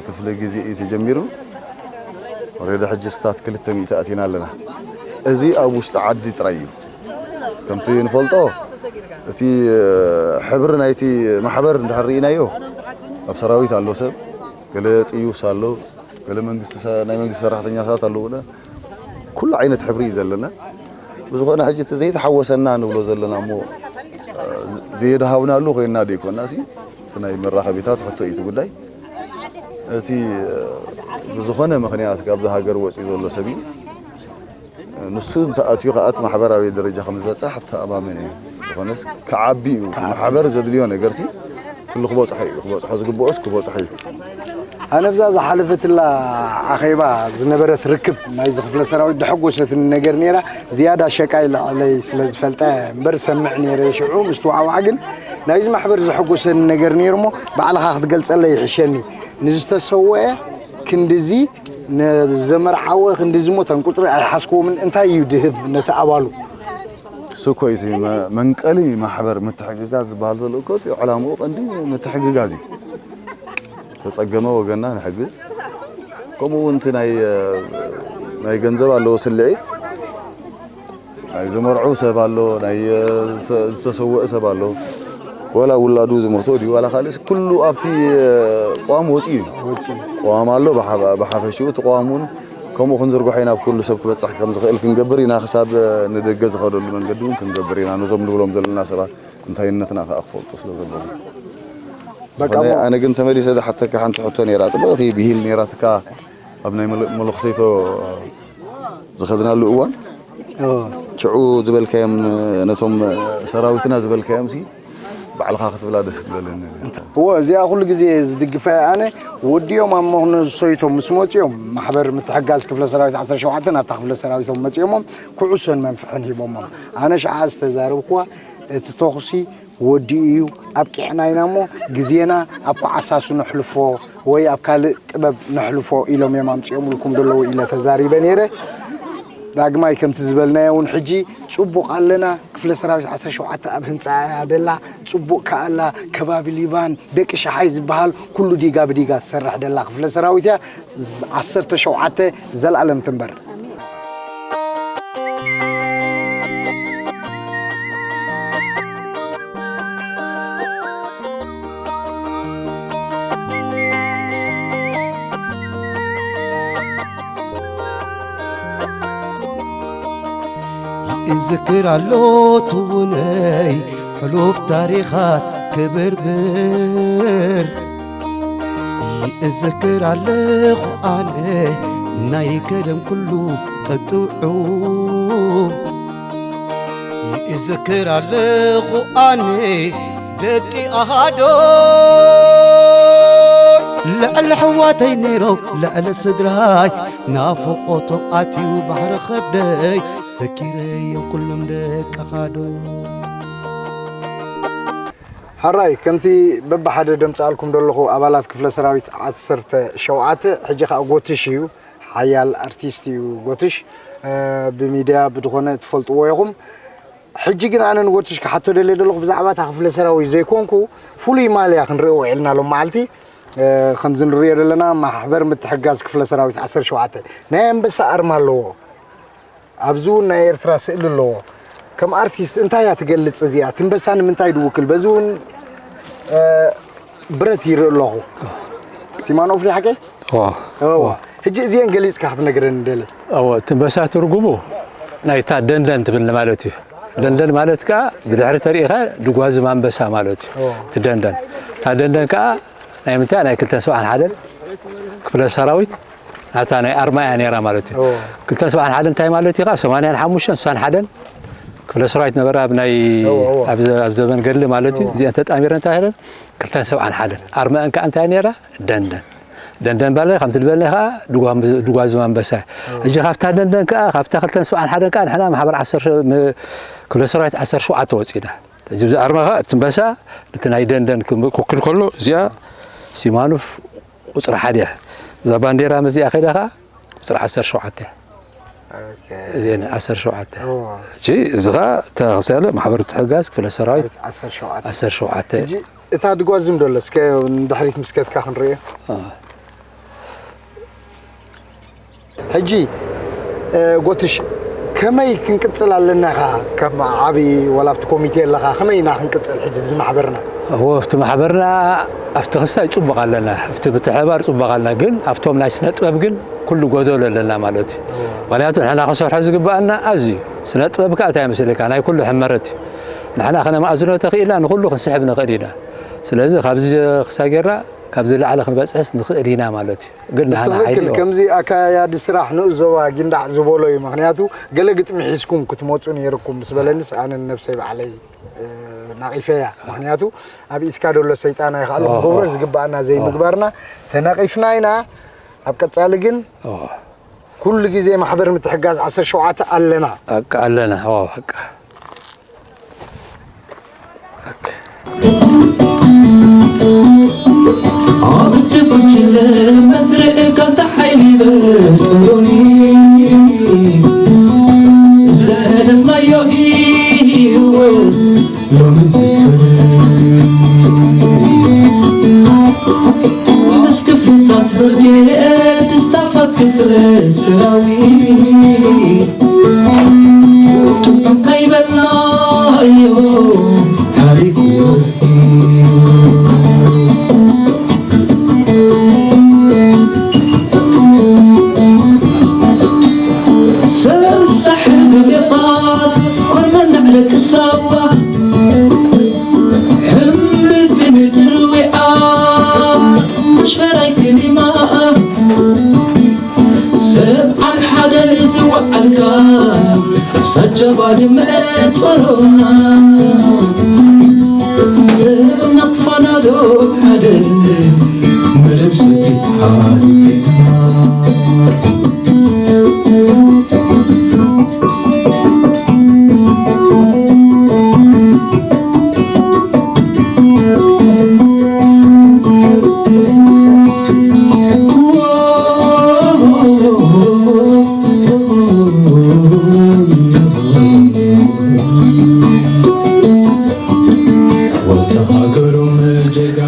ክፍለ ግዜ እዩ ተጀሚሩ። ኦልሬዲ ሕጂ ስታት ክልተ ሚእቲ ኣቲና ኣለና። እዚ ኣብ ውሽጢ ዓዲ ጥራይ እዩ። ከምቲ ንፈልጦ እቲ ሕብሪ ናይቲ ማሕበር እንድሕር ርኢናዮ ኣብ ሰራዊት ኣሎ ሰብ፣ ገለ ጥዩስ ኣሎ፣ ገለ መንግስቲ ሰ-፣ ናይ መንግስቲ ሰራሕተኛታት ኣለዉና። ኩሉ ዓይነት ሕብሪ እዩ ዘለና። ብዝኾነ ሕጂ እቲ ዘይተሓወሰና ንብሎ ዘለና እሞ፣ እ፣ ዘየድሃብናሉ ኮይንና ደይኮናሲ፣ እቲ ናይ መራኸቢታት ሕቶ እዩ እቲ ጉዳይ። እቲ፣ እ፣ ብዝኾነ ምኽንያት ካብዚ ሃገር ወፂኡ ዘሎ ሰብ እዩ። ንሱ እንተኣትዩ ከኣ እቲ ማሕበር ኣበይ ደረጃ ከም ዝበፅሕ ተኣማመን እዩ። ዝኾነስ ክዓቢ እዩ። እቲ ማሕበር ዘድልዮ ነገርሲ ኩሉ ክበፅሖ እዩ። ክበፅሖ ዝግብኦስ ክበፅሖ እዩ። ኣነ ብዛ ዝሓለፈትላ ኣኼባ ዝነበረት ርክብ ናይዚ ክፍለ ሰራዊት ዘሐጎሰትኒ ነገር ነይራ። ዝያዳ ሸቃይ ልዕለይ ስለ ዝፈልጠ እምበር ሰምዕ ነይረ ሽዑ ምስትውዓዋዕ። ግን ናይዚ ማሕበር ዘሐጎሰኒ ነገር ነይሩ እሞ ባዕልኻ ክትገልጸለይ ይሕሸኒ። ንዝተሰወአ ክንድዚ፣ ንዘመርዓወ ክንድዚ እሞ እተን ቁጽሪ ኣይሓዝክዎምን። እንታይ እዩ ድህብ ነቲ ኣባሉ? እሱ እኮ እዩ እቲ መ-፣ መንቀሊ ማሕበር ምትሕግጋዝ ዝበሃል ዘሎ እኮ፣ እቲ ዕላምኡ ቀንዲ ምትሕግጋዝ እዩ። ተጸገመ ወገንና ንሕግዝ። ከምኡ እውን እቲ ናይ፣ ናይ ገንዘብ ኣለዎ ስልዒት። ናይ ዝመርዑ ሰብ ኣሎ፣ ናይ፣ እ፣ ዝተ-፣ ዝተሰወአ ሰብ ኣሎ። ዋላ ውላዱ ዝሞቶ ድዩ ዋላ ካልእስ ኩሉ ኣብቲ፣ እ፣ ቅዋም ወፂኡ እዩ። ወፂኡ። ቅዋም ኣሎ፣ ብሓ-፣ ብሓፈሽኡ እቲ ቅዋም እውን ከምኡ ክንዝርግሖ ኢና፣ ኣብ ኩሉ ሰብ ክበፅሕ ከም ዝኽእል ክንገብር ኢና፣ ክሳብ፣ እ፣ ንደገ ዝኸደሉ መንገዲ እውን ክንገብር ኢና፣ ነዞም ንብሎም ዘለና ሰባት እንታይነትና ከዓ ክፈልጡ ስለ ዘለዎም። በቃ ዝኾነ እሞ ኣነ ግን ተመሊሰ ዝሓተካ ሓንቲ ሕቶ ነይራ፣ ፅብቕቲ ብሂል ነይራትካ፣ ኣብ ናይ መለ-፣ መለኽሰይቶ ዝኸድናሉ እዋን፣ ኦ። ሽዑ ዝበልካዮም፣ ነቶም ሰራዊትና ዝበልካዮም ሲ ባዕልኻ ክትብላ ደስ ትብለኒ። እወ፣ እዚኣ ኩሉ ግዜ ዝድግፋ እየ ኣነ። ወዲኦም ኣብ መለኽሰይቶም ምስ መፂኦም፣ ማሕበር ምትሕጋዝ ክፍለ ሰራዊት ዓሰርተ ሸውዓተ ናብታ ክፍለ ሰራዊቶም መፂኦሞም፣ ኩዕሶን መንፍሕን ሂቦሞም። ኣነ ሽዓ ዝተዛረብኩዋ፣ እቲ ተኹሲ ወዲኡ እዩ፣ ኣብቂዕና ኢና እሞ ግዜና ኣብ ኮዓሳሱ ነሕልፎ ወይ ኣብ ካልእ ጥበብ ነሕልፎ ኢሎም እዮም ኣምጺኦምልኩም ዘለዉ ኢለ ተዛሪበ ነይረ። ዳግማይ ከምቲ ዝበልናዮ እውን ሕጂ ጽቡቕ ኣለና። ክፍለ ሰራዊት ዓሰርተ ሸውዓተ ኣብ ህንጻ እያ ደላ፣ ጽቡቕ ከኣ ኣላ። ከባቢ ሊባን ደቂ ሸሓይ ዝበሃል ኩሉ ዲጋ ብዲጋ ትሰርሕ ደላ ክፍለ ሰራዊት እያ። ዓሰርተ ሸውዓተ ዘላለም ትንበር። ይእዝክር ኣሎ ትውነይ ሕሉፍ ታሪኻት ክብርብር። ይእዝክር ኣለኹ ኣነ ናይ ቀደም ኩሉ ጠጥዑ። ይእዝክር ኣለኹ ኣነ ደቂ ኣሃዶ። ልዕሊ ኣሕዋተይ ነይሮም ልዕሊ ስድራይ ናፍቖቶም ኣትዩ ባሕሪ ከብደይ ዘኪረዮም ኩሎም ደቂ ኣሃዶ። ሕራይ፣ ከምቲ በብሓደ ደምጽኣልኩም ዘለኹ ኣባላት ክፍለ ሰራዊት ዓሰርተ ሸውዓተ፣ ሕጂ ኸኣ ጎትሽ እዩ፣ ሓያል ኣርቲስት እዩ ጎትሽ። እ፣ ብሚድያ ብዝኾነ ትፈልጥዎ ኢኹም። ሕጂ ግን ኣነ ንጎትሽ ክሓቶ ደልየ ዘለኹ፣ ብዛዕባ እታ ክፍለ ሰራዊት ዘይኮንኩ፣ ፍሉይ ማልያ ክንርኢ ውዒልና ሎም መዓልቲ። እ፣ ከምዚ ንርእዮ ዘለና ማሕበር ምትሕጋዝ ክፍለ ሰራዊት ዓሰርተ ሸውዓተ ናይ ኣንበሳ ኣርማ ኣለዎ። ኣብዚ እውን ናይ ኤርትራ ስእሊ ኣለዎ። ከም ኣርቲስት እንታይ እያ ትገልጽ እዚኣ? ትንበሳ ንምንታይ ድውክል? በዚ እውን፣ እ፣ ብረት ይርኢ ኣለኹ። ሲማኖፍሊ ሓቀይ? እዋ። እዋ። ሕጂ እዚአን ገሊጽካ ክትነግረኒ ደሊ። እዋ፣ ትንበሳ ትርጉሙ ናይታ ደንደን ትብል ማለት እዩ። ደንደን ማለት ከኣ ብድሕሪ ተሪኢኻ ድጓዝም ኣንበሳ ማለት እዩ። እዋ። እቲ ደንደን። እታ ደንደን ከኣ ናይ ምንታይ? ናይ ክልተ ሰብዓን ሓደን ክፍለ ሰራዊት ናታ ናይ ኣርማ እያ ነይራ ማለት እዩ። እዎ። ክልተ ሰብዓን ሓደን እንታይ ማለት እዩ? ሰማንያን ሓሙሽተን ስሳን ሓደን ክፍለ ሰራዊት ነበረ ኣብ ናይ እዎ፣ እዎ። ኣብ ዘ-፣ ኣብ ዘበን ገድሊ ማለት እዩ። እዎ። እዚአን ተጣሚረን እንታይ ኢለን? ክልተ ሰብዓን ሓደን። ኣርማኣን ከኣ እንታይ ነይራ? ደንደን። ደንደን ባለ ከም ትልበልና ከኣ ድጓ ዝማንበሳ። ሕጂ ካብታ ደንደን ከኣ ካብታ ክልተን ሰብዓን ሓደን ከኣ ንሕና ማሕበር ዓሰርተ ም-፣ ክፍለ ሰራዊት ዓሰርተ ሸውዓተ ወጺና። ሕጂ ብዚ ኣርማ ከኣ እቲ ኣንበሳ ነቲ ናይ ደንደን ክም-፣ ክውክል ከሎ እዚኣ ሲማኑፍ ቁጽሪ ሓደ እያ። እዛ ባንዴራ ምስዚኣ ከይዳ ከኣ ቁጽሪ ዓሰርተ ሸውዓተ እያ። ኦኬ። እዚኤን ዓሰርተ ሸውዓተ። እዎ። ሕጂ እዚ ከኣ ተኽስያለ ማሕበር ምትሕግጋዝ ክፍለ ሰራዊት ዓሰርተ ሸውዓተ። ዓሰርተ ሸውዓተ። ሕጂ እታ ድጓ ዝም ዶ ኣለ? እስከ ንድሕሪት ምስ ከድካ ክንርእዮ። አ። ሕጂ፣ እ፣ ጎትሽ፣ ከመይ ክንቅጽል ኣለና ኢኻ? ከም ዓቢ ዋላ ኣብቲ ኮሚቴ ኣለኻ፣ ከመይ ኢና ክንቅጽል ሕጂ እዚ ማሕበርና? እዎ፣ ኣብቲ ማሕበርና ኣብቲ ክሳይ ጽቡቕ ኣለና፣ ኣብቲ ምትሕብባር ጽቡቕ ኣለና፣ ግን ኣብቶም ናይ ስነ ጥበብ ግን ኩሉ ጎደሎ ኣለና ማለት እዩ። እዎ። ምኽንያቱ ንሕና ክንሰርሖ ዝግብኣና ኣዝዩ፣ ስነ ጥበብ ከኣ እንታይ ይመስለካ? ናይ ኩሉ ሕመረት እዩ። ንሕና ከነማእዝኖ ተኽኢልና ንኹሉ ክንስሕብ ንኽእል ኢና። ስለዚ ካብዚ ክሳይ ጌርና ካብዚ ላዕሊ ክንበጽሕስ ንኽእል ኢና ማለት እዩ። ግን ንሕና ብትኽክል ሓይሊ ከምዚ ኣካያዲ ስራሕ ንኡስ ዞባ ጊንዳዕ ዝበሎ እዩ። ምኽንያቱ ገለ ግጥሚ ሒዝኩም ክትመጹ ነይርኩም ምስ በለኒስ ኣነ ንነብሰይ ባዕለይ፣ እ፣ ናቒፈያ። ምኽንያቱ ኣብ ኢድካ ደሎ ሰይጣን ኣይኸኣሎ ኦሆ። ክገብሮ ዝግብኣና ዘይምግባርና ተነቒፍና ኢና። ኣብ ቀጻሊ ግን ኦሆ። ኩሉ ግዜ ማሕበር ምትሕጋዝ ዓሰርተ ሸውዓተ ኣለና። በቃ ኣለና። ኦ፣ በቃ። በቃ። ኣብቲ ጉጅለ መስርዕ ጋንታ ሓይሊ በትሮኒ ዘህደፍናዮ ህይወት ሎሚ ዝክር ምስ ክፍልታት ብርጌድ ስታፋት ክፍለ ሰራዊት ጥዑም ከይበልናዮ ታሪኹ ሰብ ሳሕል ገበጣት ኮርመን ንዕደቂ ሳዋ ሕምብርቲ ንጥርዊዓ መሽፈራይ ክሊማ ሰብ ዓንሓደ ዝወዓልካ ሳጃባ ድመ ጸሎና ዘነቕፋና ዶ ሓደ መረብ ሰጊድ ሓሊፍና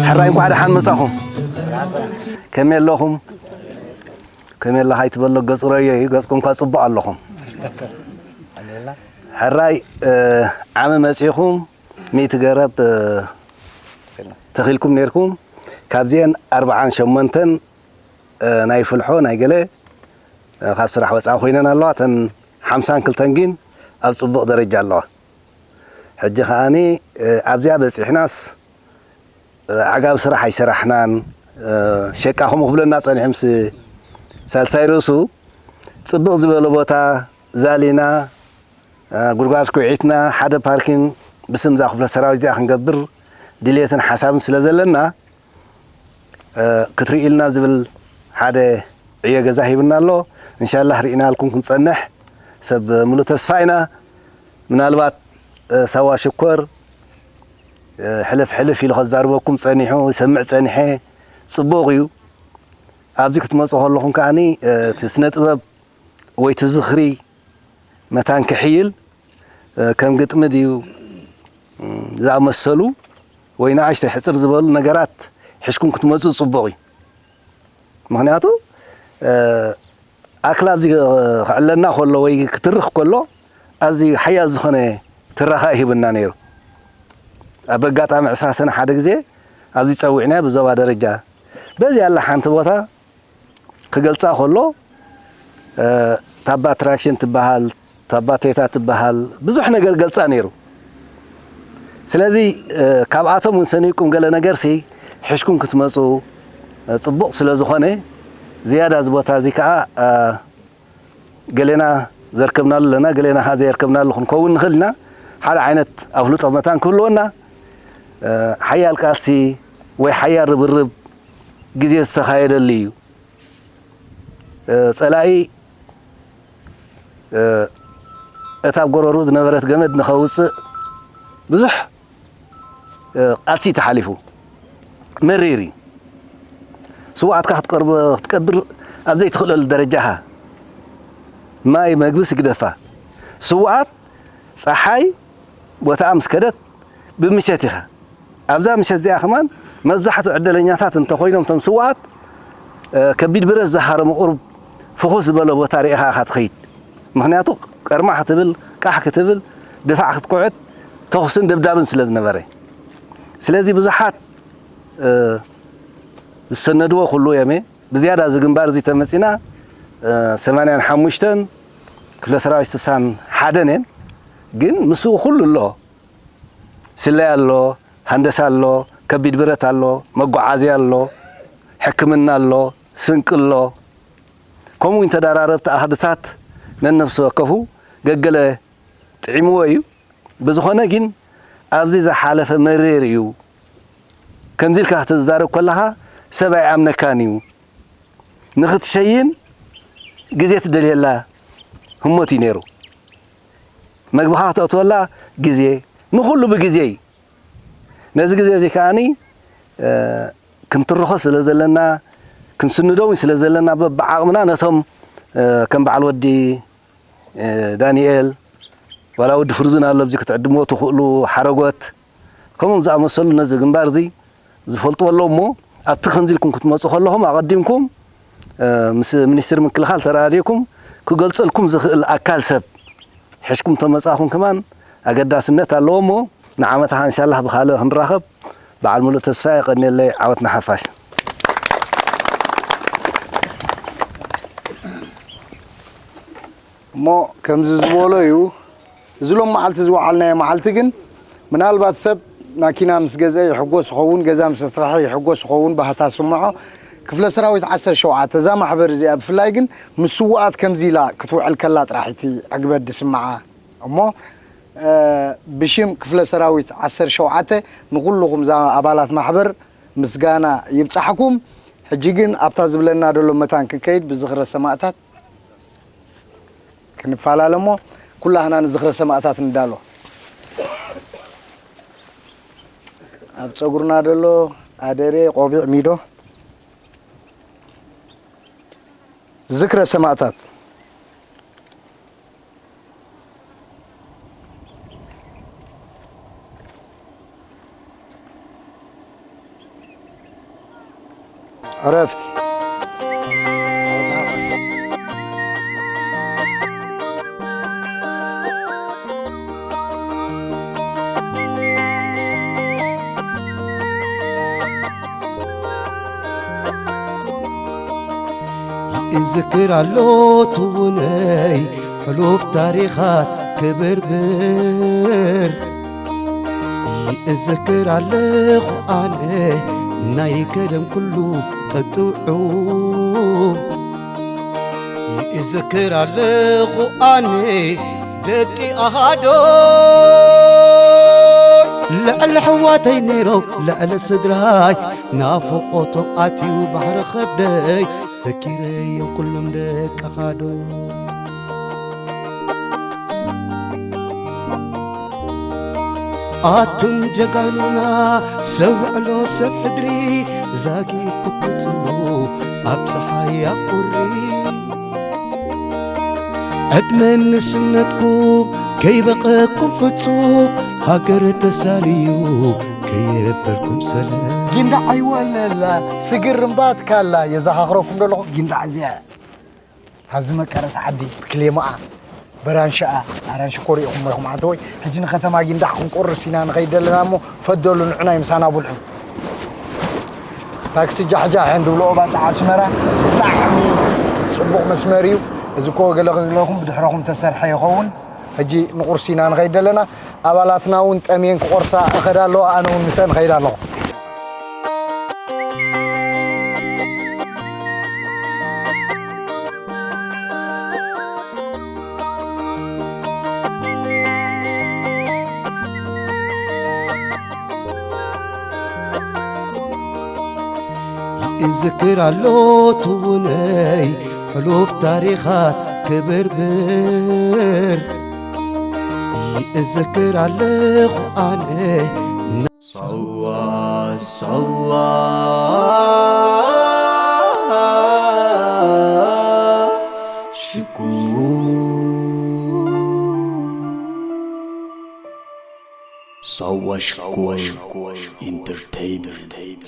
ሕራይ እንኳዕ ደሓን መጻኹም። ከመይ ኣለኹም? ከመይ ኣለኻ ኣይትበሎ፣ ገጽ ረዮ እዩ። ገጽኩም እኳ ጽቡቕ ኣለኹም። ሕራይ፣ እ፣ ዓሚ መጺኹም፣ ሚእቲ ገረብ፣ እ፣ ተኺልኩም ነይርኩም። ካብዚኤን ኣርብዓን ሸሞንተን፣ እ፣ ናይ ፍልሖ፣ ናይ ገለ፣ እ፣ ካብ ስራሕ ወጻኢ ኮይነን ኣለዋ። እተን ሓምሳን ክልተን ግን ኣብ ጽቡቕ ደረጃ ኣለዋ። ሕጂ ከኣኒ፣ እ፣ ኣብዚኣ በጺሕናስ፣ እ፣ ዓጋብ ስራሕ ኣይሰራሕናን፣ እ፣ ሸቃ ከምኡ ክብለና ጸኒሑ ምስ ሳልሳይ ርእሱ ጽብቕ ዝበለ ቦታ ዛሊና፣ እ፣ ጉድጓድ ኩዒትና ሓደ ፓርኪን ብስም እዛ ክፍለ ሰራዊት እዚኣ ክንገብር ድልየትን ሓሳብን ስለ ዘለና፣ እ፣ ክትርእዩልና ዝብል ሓደ ዕዮ ገዛ ሂብና ኣሎ። እንሻላህ ርኢናልኩም ክንጸንሕ ሰብ ምሉእ ተስፋ ኢና። ምናልባት፣ እ፣ ሳዋ ሽኮር፣ እ፣ ሕልፍ ሕልፍ ኢሉ ከዛርበኩም ጸኒሑ፣ ይሰምዕ ጸኒሐ። ጽቡቕ እዩ። ኣብዚ ክትመጹ ከለኹም ከኣኒ፣ እ፣ እቲ ስነ ጥበብ ወይ እቲ ዝኽሪ መታን ክሕይል፣ እ፣ ከም ግጥሚ ድዩ፣ እ፣ ዝኣመሰሉ ወይ ንኣሽተይ ሕጽር ዝበሉ ነገራት ሒዝኩም ክትመጹ ጽቡቕ እዩ። ምኽንያቱ፣ እ፣ ኣክላ ኣብዚ ክዕለና ከሎ ወይ ክትርኽ ከሎ ኣዝዩ ሓያል ዝኾነ ትረኻ ይህብና ነይሩ። ኣብ ኣጋጣሚ ዕስራ ሰነ ሓደ ግዜ ኣብዚ ጸዊዕናዮ ብዞባ ደረጃ በዚ ያላ ሓንቲ ቦታ ክገልጻ ከሎ፣ እ፣ ታባ ትራክሽን ትበሃል፣ ታባ ቴታ ትበሃል፣ ብዙሕ ነገር ገልጻ ነይሩ። ስለዚ፣ እ፣ ካብኣቶም እውን ሰኒቅኩም ገለ ነገርሲ ሒዝኩም ክትመጹ፣ እ፣ ጽቡቕ ስለ ዝኾነ፣ ዝያዳ እዚ ቦታ እዚ ከኣ፣ እ፣ ገሌና ዘርከብናሉ ኣለና፣ ገሌና ከኣ ዘየርከብናሉ ክንከውን ንኽእል ኢና። ሓደ ዓይነት ኣፍልጦ መታን ክህልወና፣ እ፣ ሓያል ቃልሲ ወይ ሓያል ርብርብ ግዜ ዝተኻየደሉ እዩ። ጸላኢ እታ ኣብ ጎረርኡ ዝነበረት ገመድ ንኸውጽእ ብዙሕ ቃልሲ ተሓሊፉ። መሪር እዩ። ስውኣትካ ክትቀርብ ክትቀብር ኣብ ዘይትኽእለሉ ደረጃ ኢኻ። ማይ መግቢ ስግደፋ። ስውኣት ጸሓይ ቦታኣ ምስ ከደት ብምሸት ኢኻ። ኣብዛ ምሸት እዚኣ ከማን መብዛሕትኡ ዕደለኛታት እንተኾይኖም እቶም ስውኣት ከቢድ ብረት ዝሃረሙ ቁሩብ ፍኹስ ዝበለ ቦታ ርኢኻ ኢኻ ትኸይድ። ምኽንያቱ ቀርማሕ ክትብል ቃሕ ክትብል ድፋዕ ክትኩዕት ተኹስን ደብዳብን ስለ ዝነበረ። ስለዚ ብዙሓት ዝሰነድዎ ኩሉ የሜ ብዝያዳ እዚ ግንባር እዚ ተመጺና ሰማንያን ሓሙሽተን ክፍለ ሰራዊት ስሳን ሓደን እየን። ግን ምስኡ ኩሉ ኣሎ። ስለያ ኣሎ፣ ሃንደሳ ኣሎ፣ ከቢድ ብረት ኣሎ፣ መጓዓዝያ ኣሎ፣ ሕክምና ኣሎ፣ ስንቂ ኣሎ። ከምኡ እውን ተደራረብቲ ኣሃዱታት ነነፍሲ ወከፉ ገገለ ጥዒምዎ እዩ። ብዝኾነ ግን ኣብዚ ዝሓለፈ መሪር እዩ። ከምዚ ኢልካ ክትዛረብ ከለኻ ሰብ ኣይኣምነካን እዩ። ንኽትሸይን ግዜ ትደልየላ ህሞት እዩ ነይሩ። መግብኻ ክተእትወላ ግዜ፣ ንኹሉ ብግዜ እዩ። ነዚ ግዜ እዚ ከኣኒ ክንትርኾ ስለ ዘለና፣ ክንስንዶ እውን ስለ ዘለና በብዓቕምና ነቶም ከም በዓል ወዲ ዳንኤል ዋላ ወዲ ፍርዙን ኣሎ ኣብዚ ክትዕድምዎ ትኽእሉ ሓረጎት ከምኡም ዝኣመሰሉ ነዚ ግንባር እዚ ዝፈልጥዎ ኣለዉ እሞ ኣብቲ ከምዚ ኢልኩም ክትመፁ ከለኹም ኣቐዲምኩም ምስ ሚኒስትሪ ምክልኻል ተራድየኩም ክገልፀልኩም ዝኽእል ኣካል ሰብ ሒዝኩም ተመፃኹም ከማን ኣገዳስነት ኣለዎ እሞ ንዓመታኻ እንሻላህ ብኻልእ ክንራኸብ በዓል ሙሉእ ተስፋ የቐንየለይ። ዓወት ንሓፋሽ። እሞ ከምዚ ዝበሎ እዩ። እዚ ሎም መዓልቲ ዝወዓልናዮ መዓልቲ ግን ምናልባት ሰብ ማኪና ምስ ገዝአ ይሕጎስ ይኸውን፣ ገዛ ምስ ኣስርሐ ይሕጎስ ይኸውን፣ ባህታ ስምዖ። ክፍለ ሰራዊት ዓሰርተ ሸውዓተ እዛ ማሕበር እዚኣ ብፍላይ ግን ምስ ስውኣት ከምዚ ኢላ ክትውዕል ከላ ጥራሕ እቲ ዕግበት ዝስምዓ። እሞ ብሽም ክፍለ ሰራዊት ዓሰርተ ሸውዓተ ንኹልኹም እዛ ኣባላት ማሕበር ምስጋና ይብጻሕኩም። ሕጂ ግን ኣብታ ዝብለና ዘሎ መታን ክንከይድ ብዝኽረ ሰማእታት ክንፈላለ እሞ ኩላህና ንዝኽረ ሰማእታት ንዳሎ። ኣብ ጸጉርና ዘሎ ኣደሬ ቆቢዕ ሚዶ ዝክረ ሰማእታት። ዕረፍቲ። ይእዝክር ኣሎ ትውነይ ሕሉፍ ታሪኻት ክብርብር። ይእዝክር ኣለኹ ኣነ ናይ ቀደም ኩሉ ጥጥዑ። ይእዝክር ኣለኹ ኣነ ደቂ ኣሃዶ። ልዕሊ ኣሕዋተይ ነይሮም ልዕሊ ስድራይ ናፍቖቶም ኣትዩ ባሕሪ ከብደይ ዘኪረዮም ኩሎም ደቂ ኣሃዶ። ኣቱም ጀጋኑና ሰብ ውዕሎ ሰብ ሕድሪ ዛጊት ትቑጽሩ ኣብ ጸሓይ ኣብ ቁሪ። ዕድመን ንስነትኩም ከይበቐኩም ፍጹም ሃገር ተሳልዩ ከየበልኩም ሰላም። ጊንዳዕ ኣይወለላ ስግር እምባ ትካላ የዘኻኽረኩም ዶ ኣለኹ ጊንዳዕ እዚኣ እታ ዝመቀረት ዓዲ ብክሌማኣ በራንሽኣ ኣራንሺ ኮሪእኹም ኢኹም ኣንተ ወይ ሕጂ ንከተማ ጊንዳዕ ክንቆርስ ኢና ንኸይድ ዘለና እሞ ፈደሉ ንዑናይ ምሳና ብልዑ። ታክሲ ጃሕጃሕ እንድብልኦ ባፅዓ ኣስመራ ብጣዕሚ ፅቡቕ መስመር እዩ። እዚ እኮ ገለ ክብለኹም ብድሕረኹም ተሰርሐ ይኸውን። ሕጂ ንቁርሲ ኢና ንኸይድ ዘለና። ኣባላትና እውን ጠምየን ክቆርሳ እኸዳ ኣለዋ፣ ኣነ እውን ምሰን እኸይድ ኣለኹ። ይእዝክር ኣሎ ትውነይ ሕሉፍ ታሪኻት ክብርብር ይእዘክር ኣለኹ ኣነ። ሳዋ ሳዋ ሽኮር ሳዋ ሽኮር ኢንተርቴይንመንት።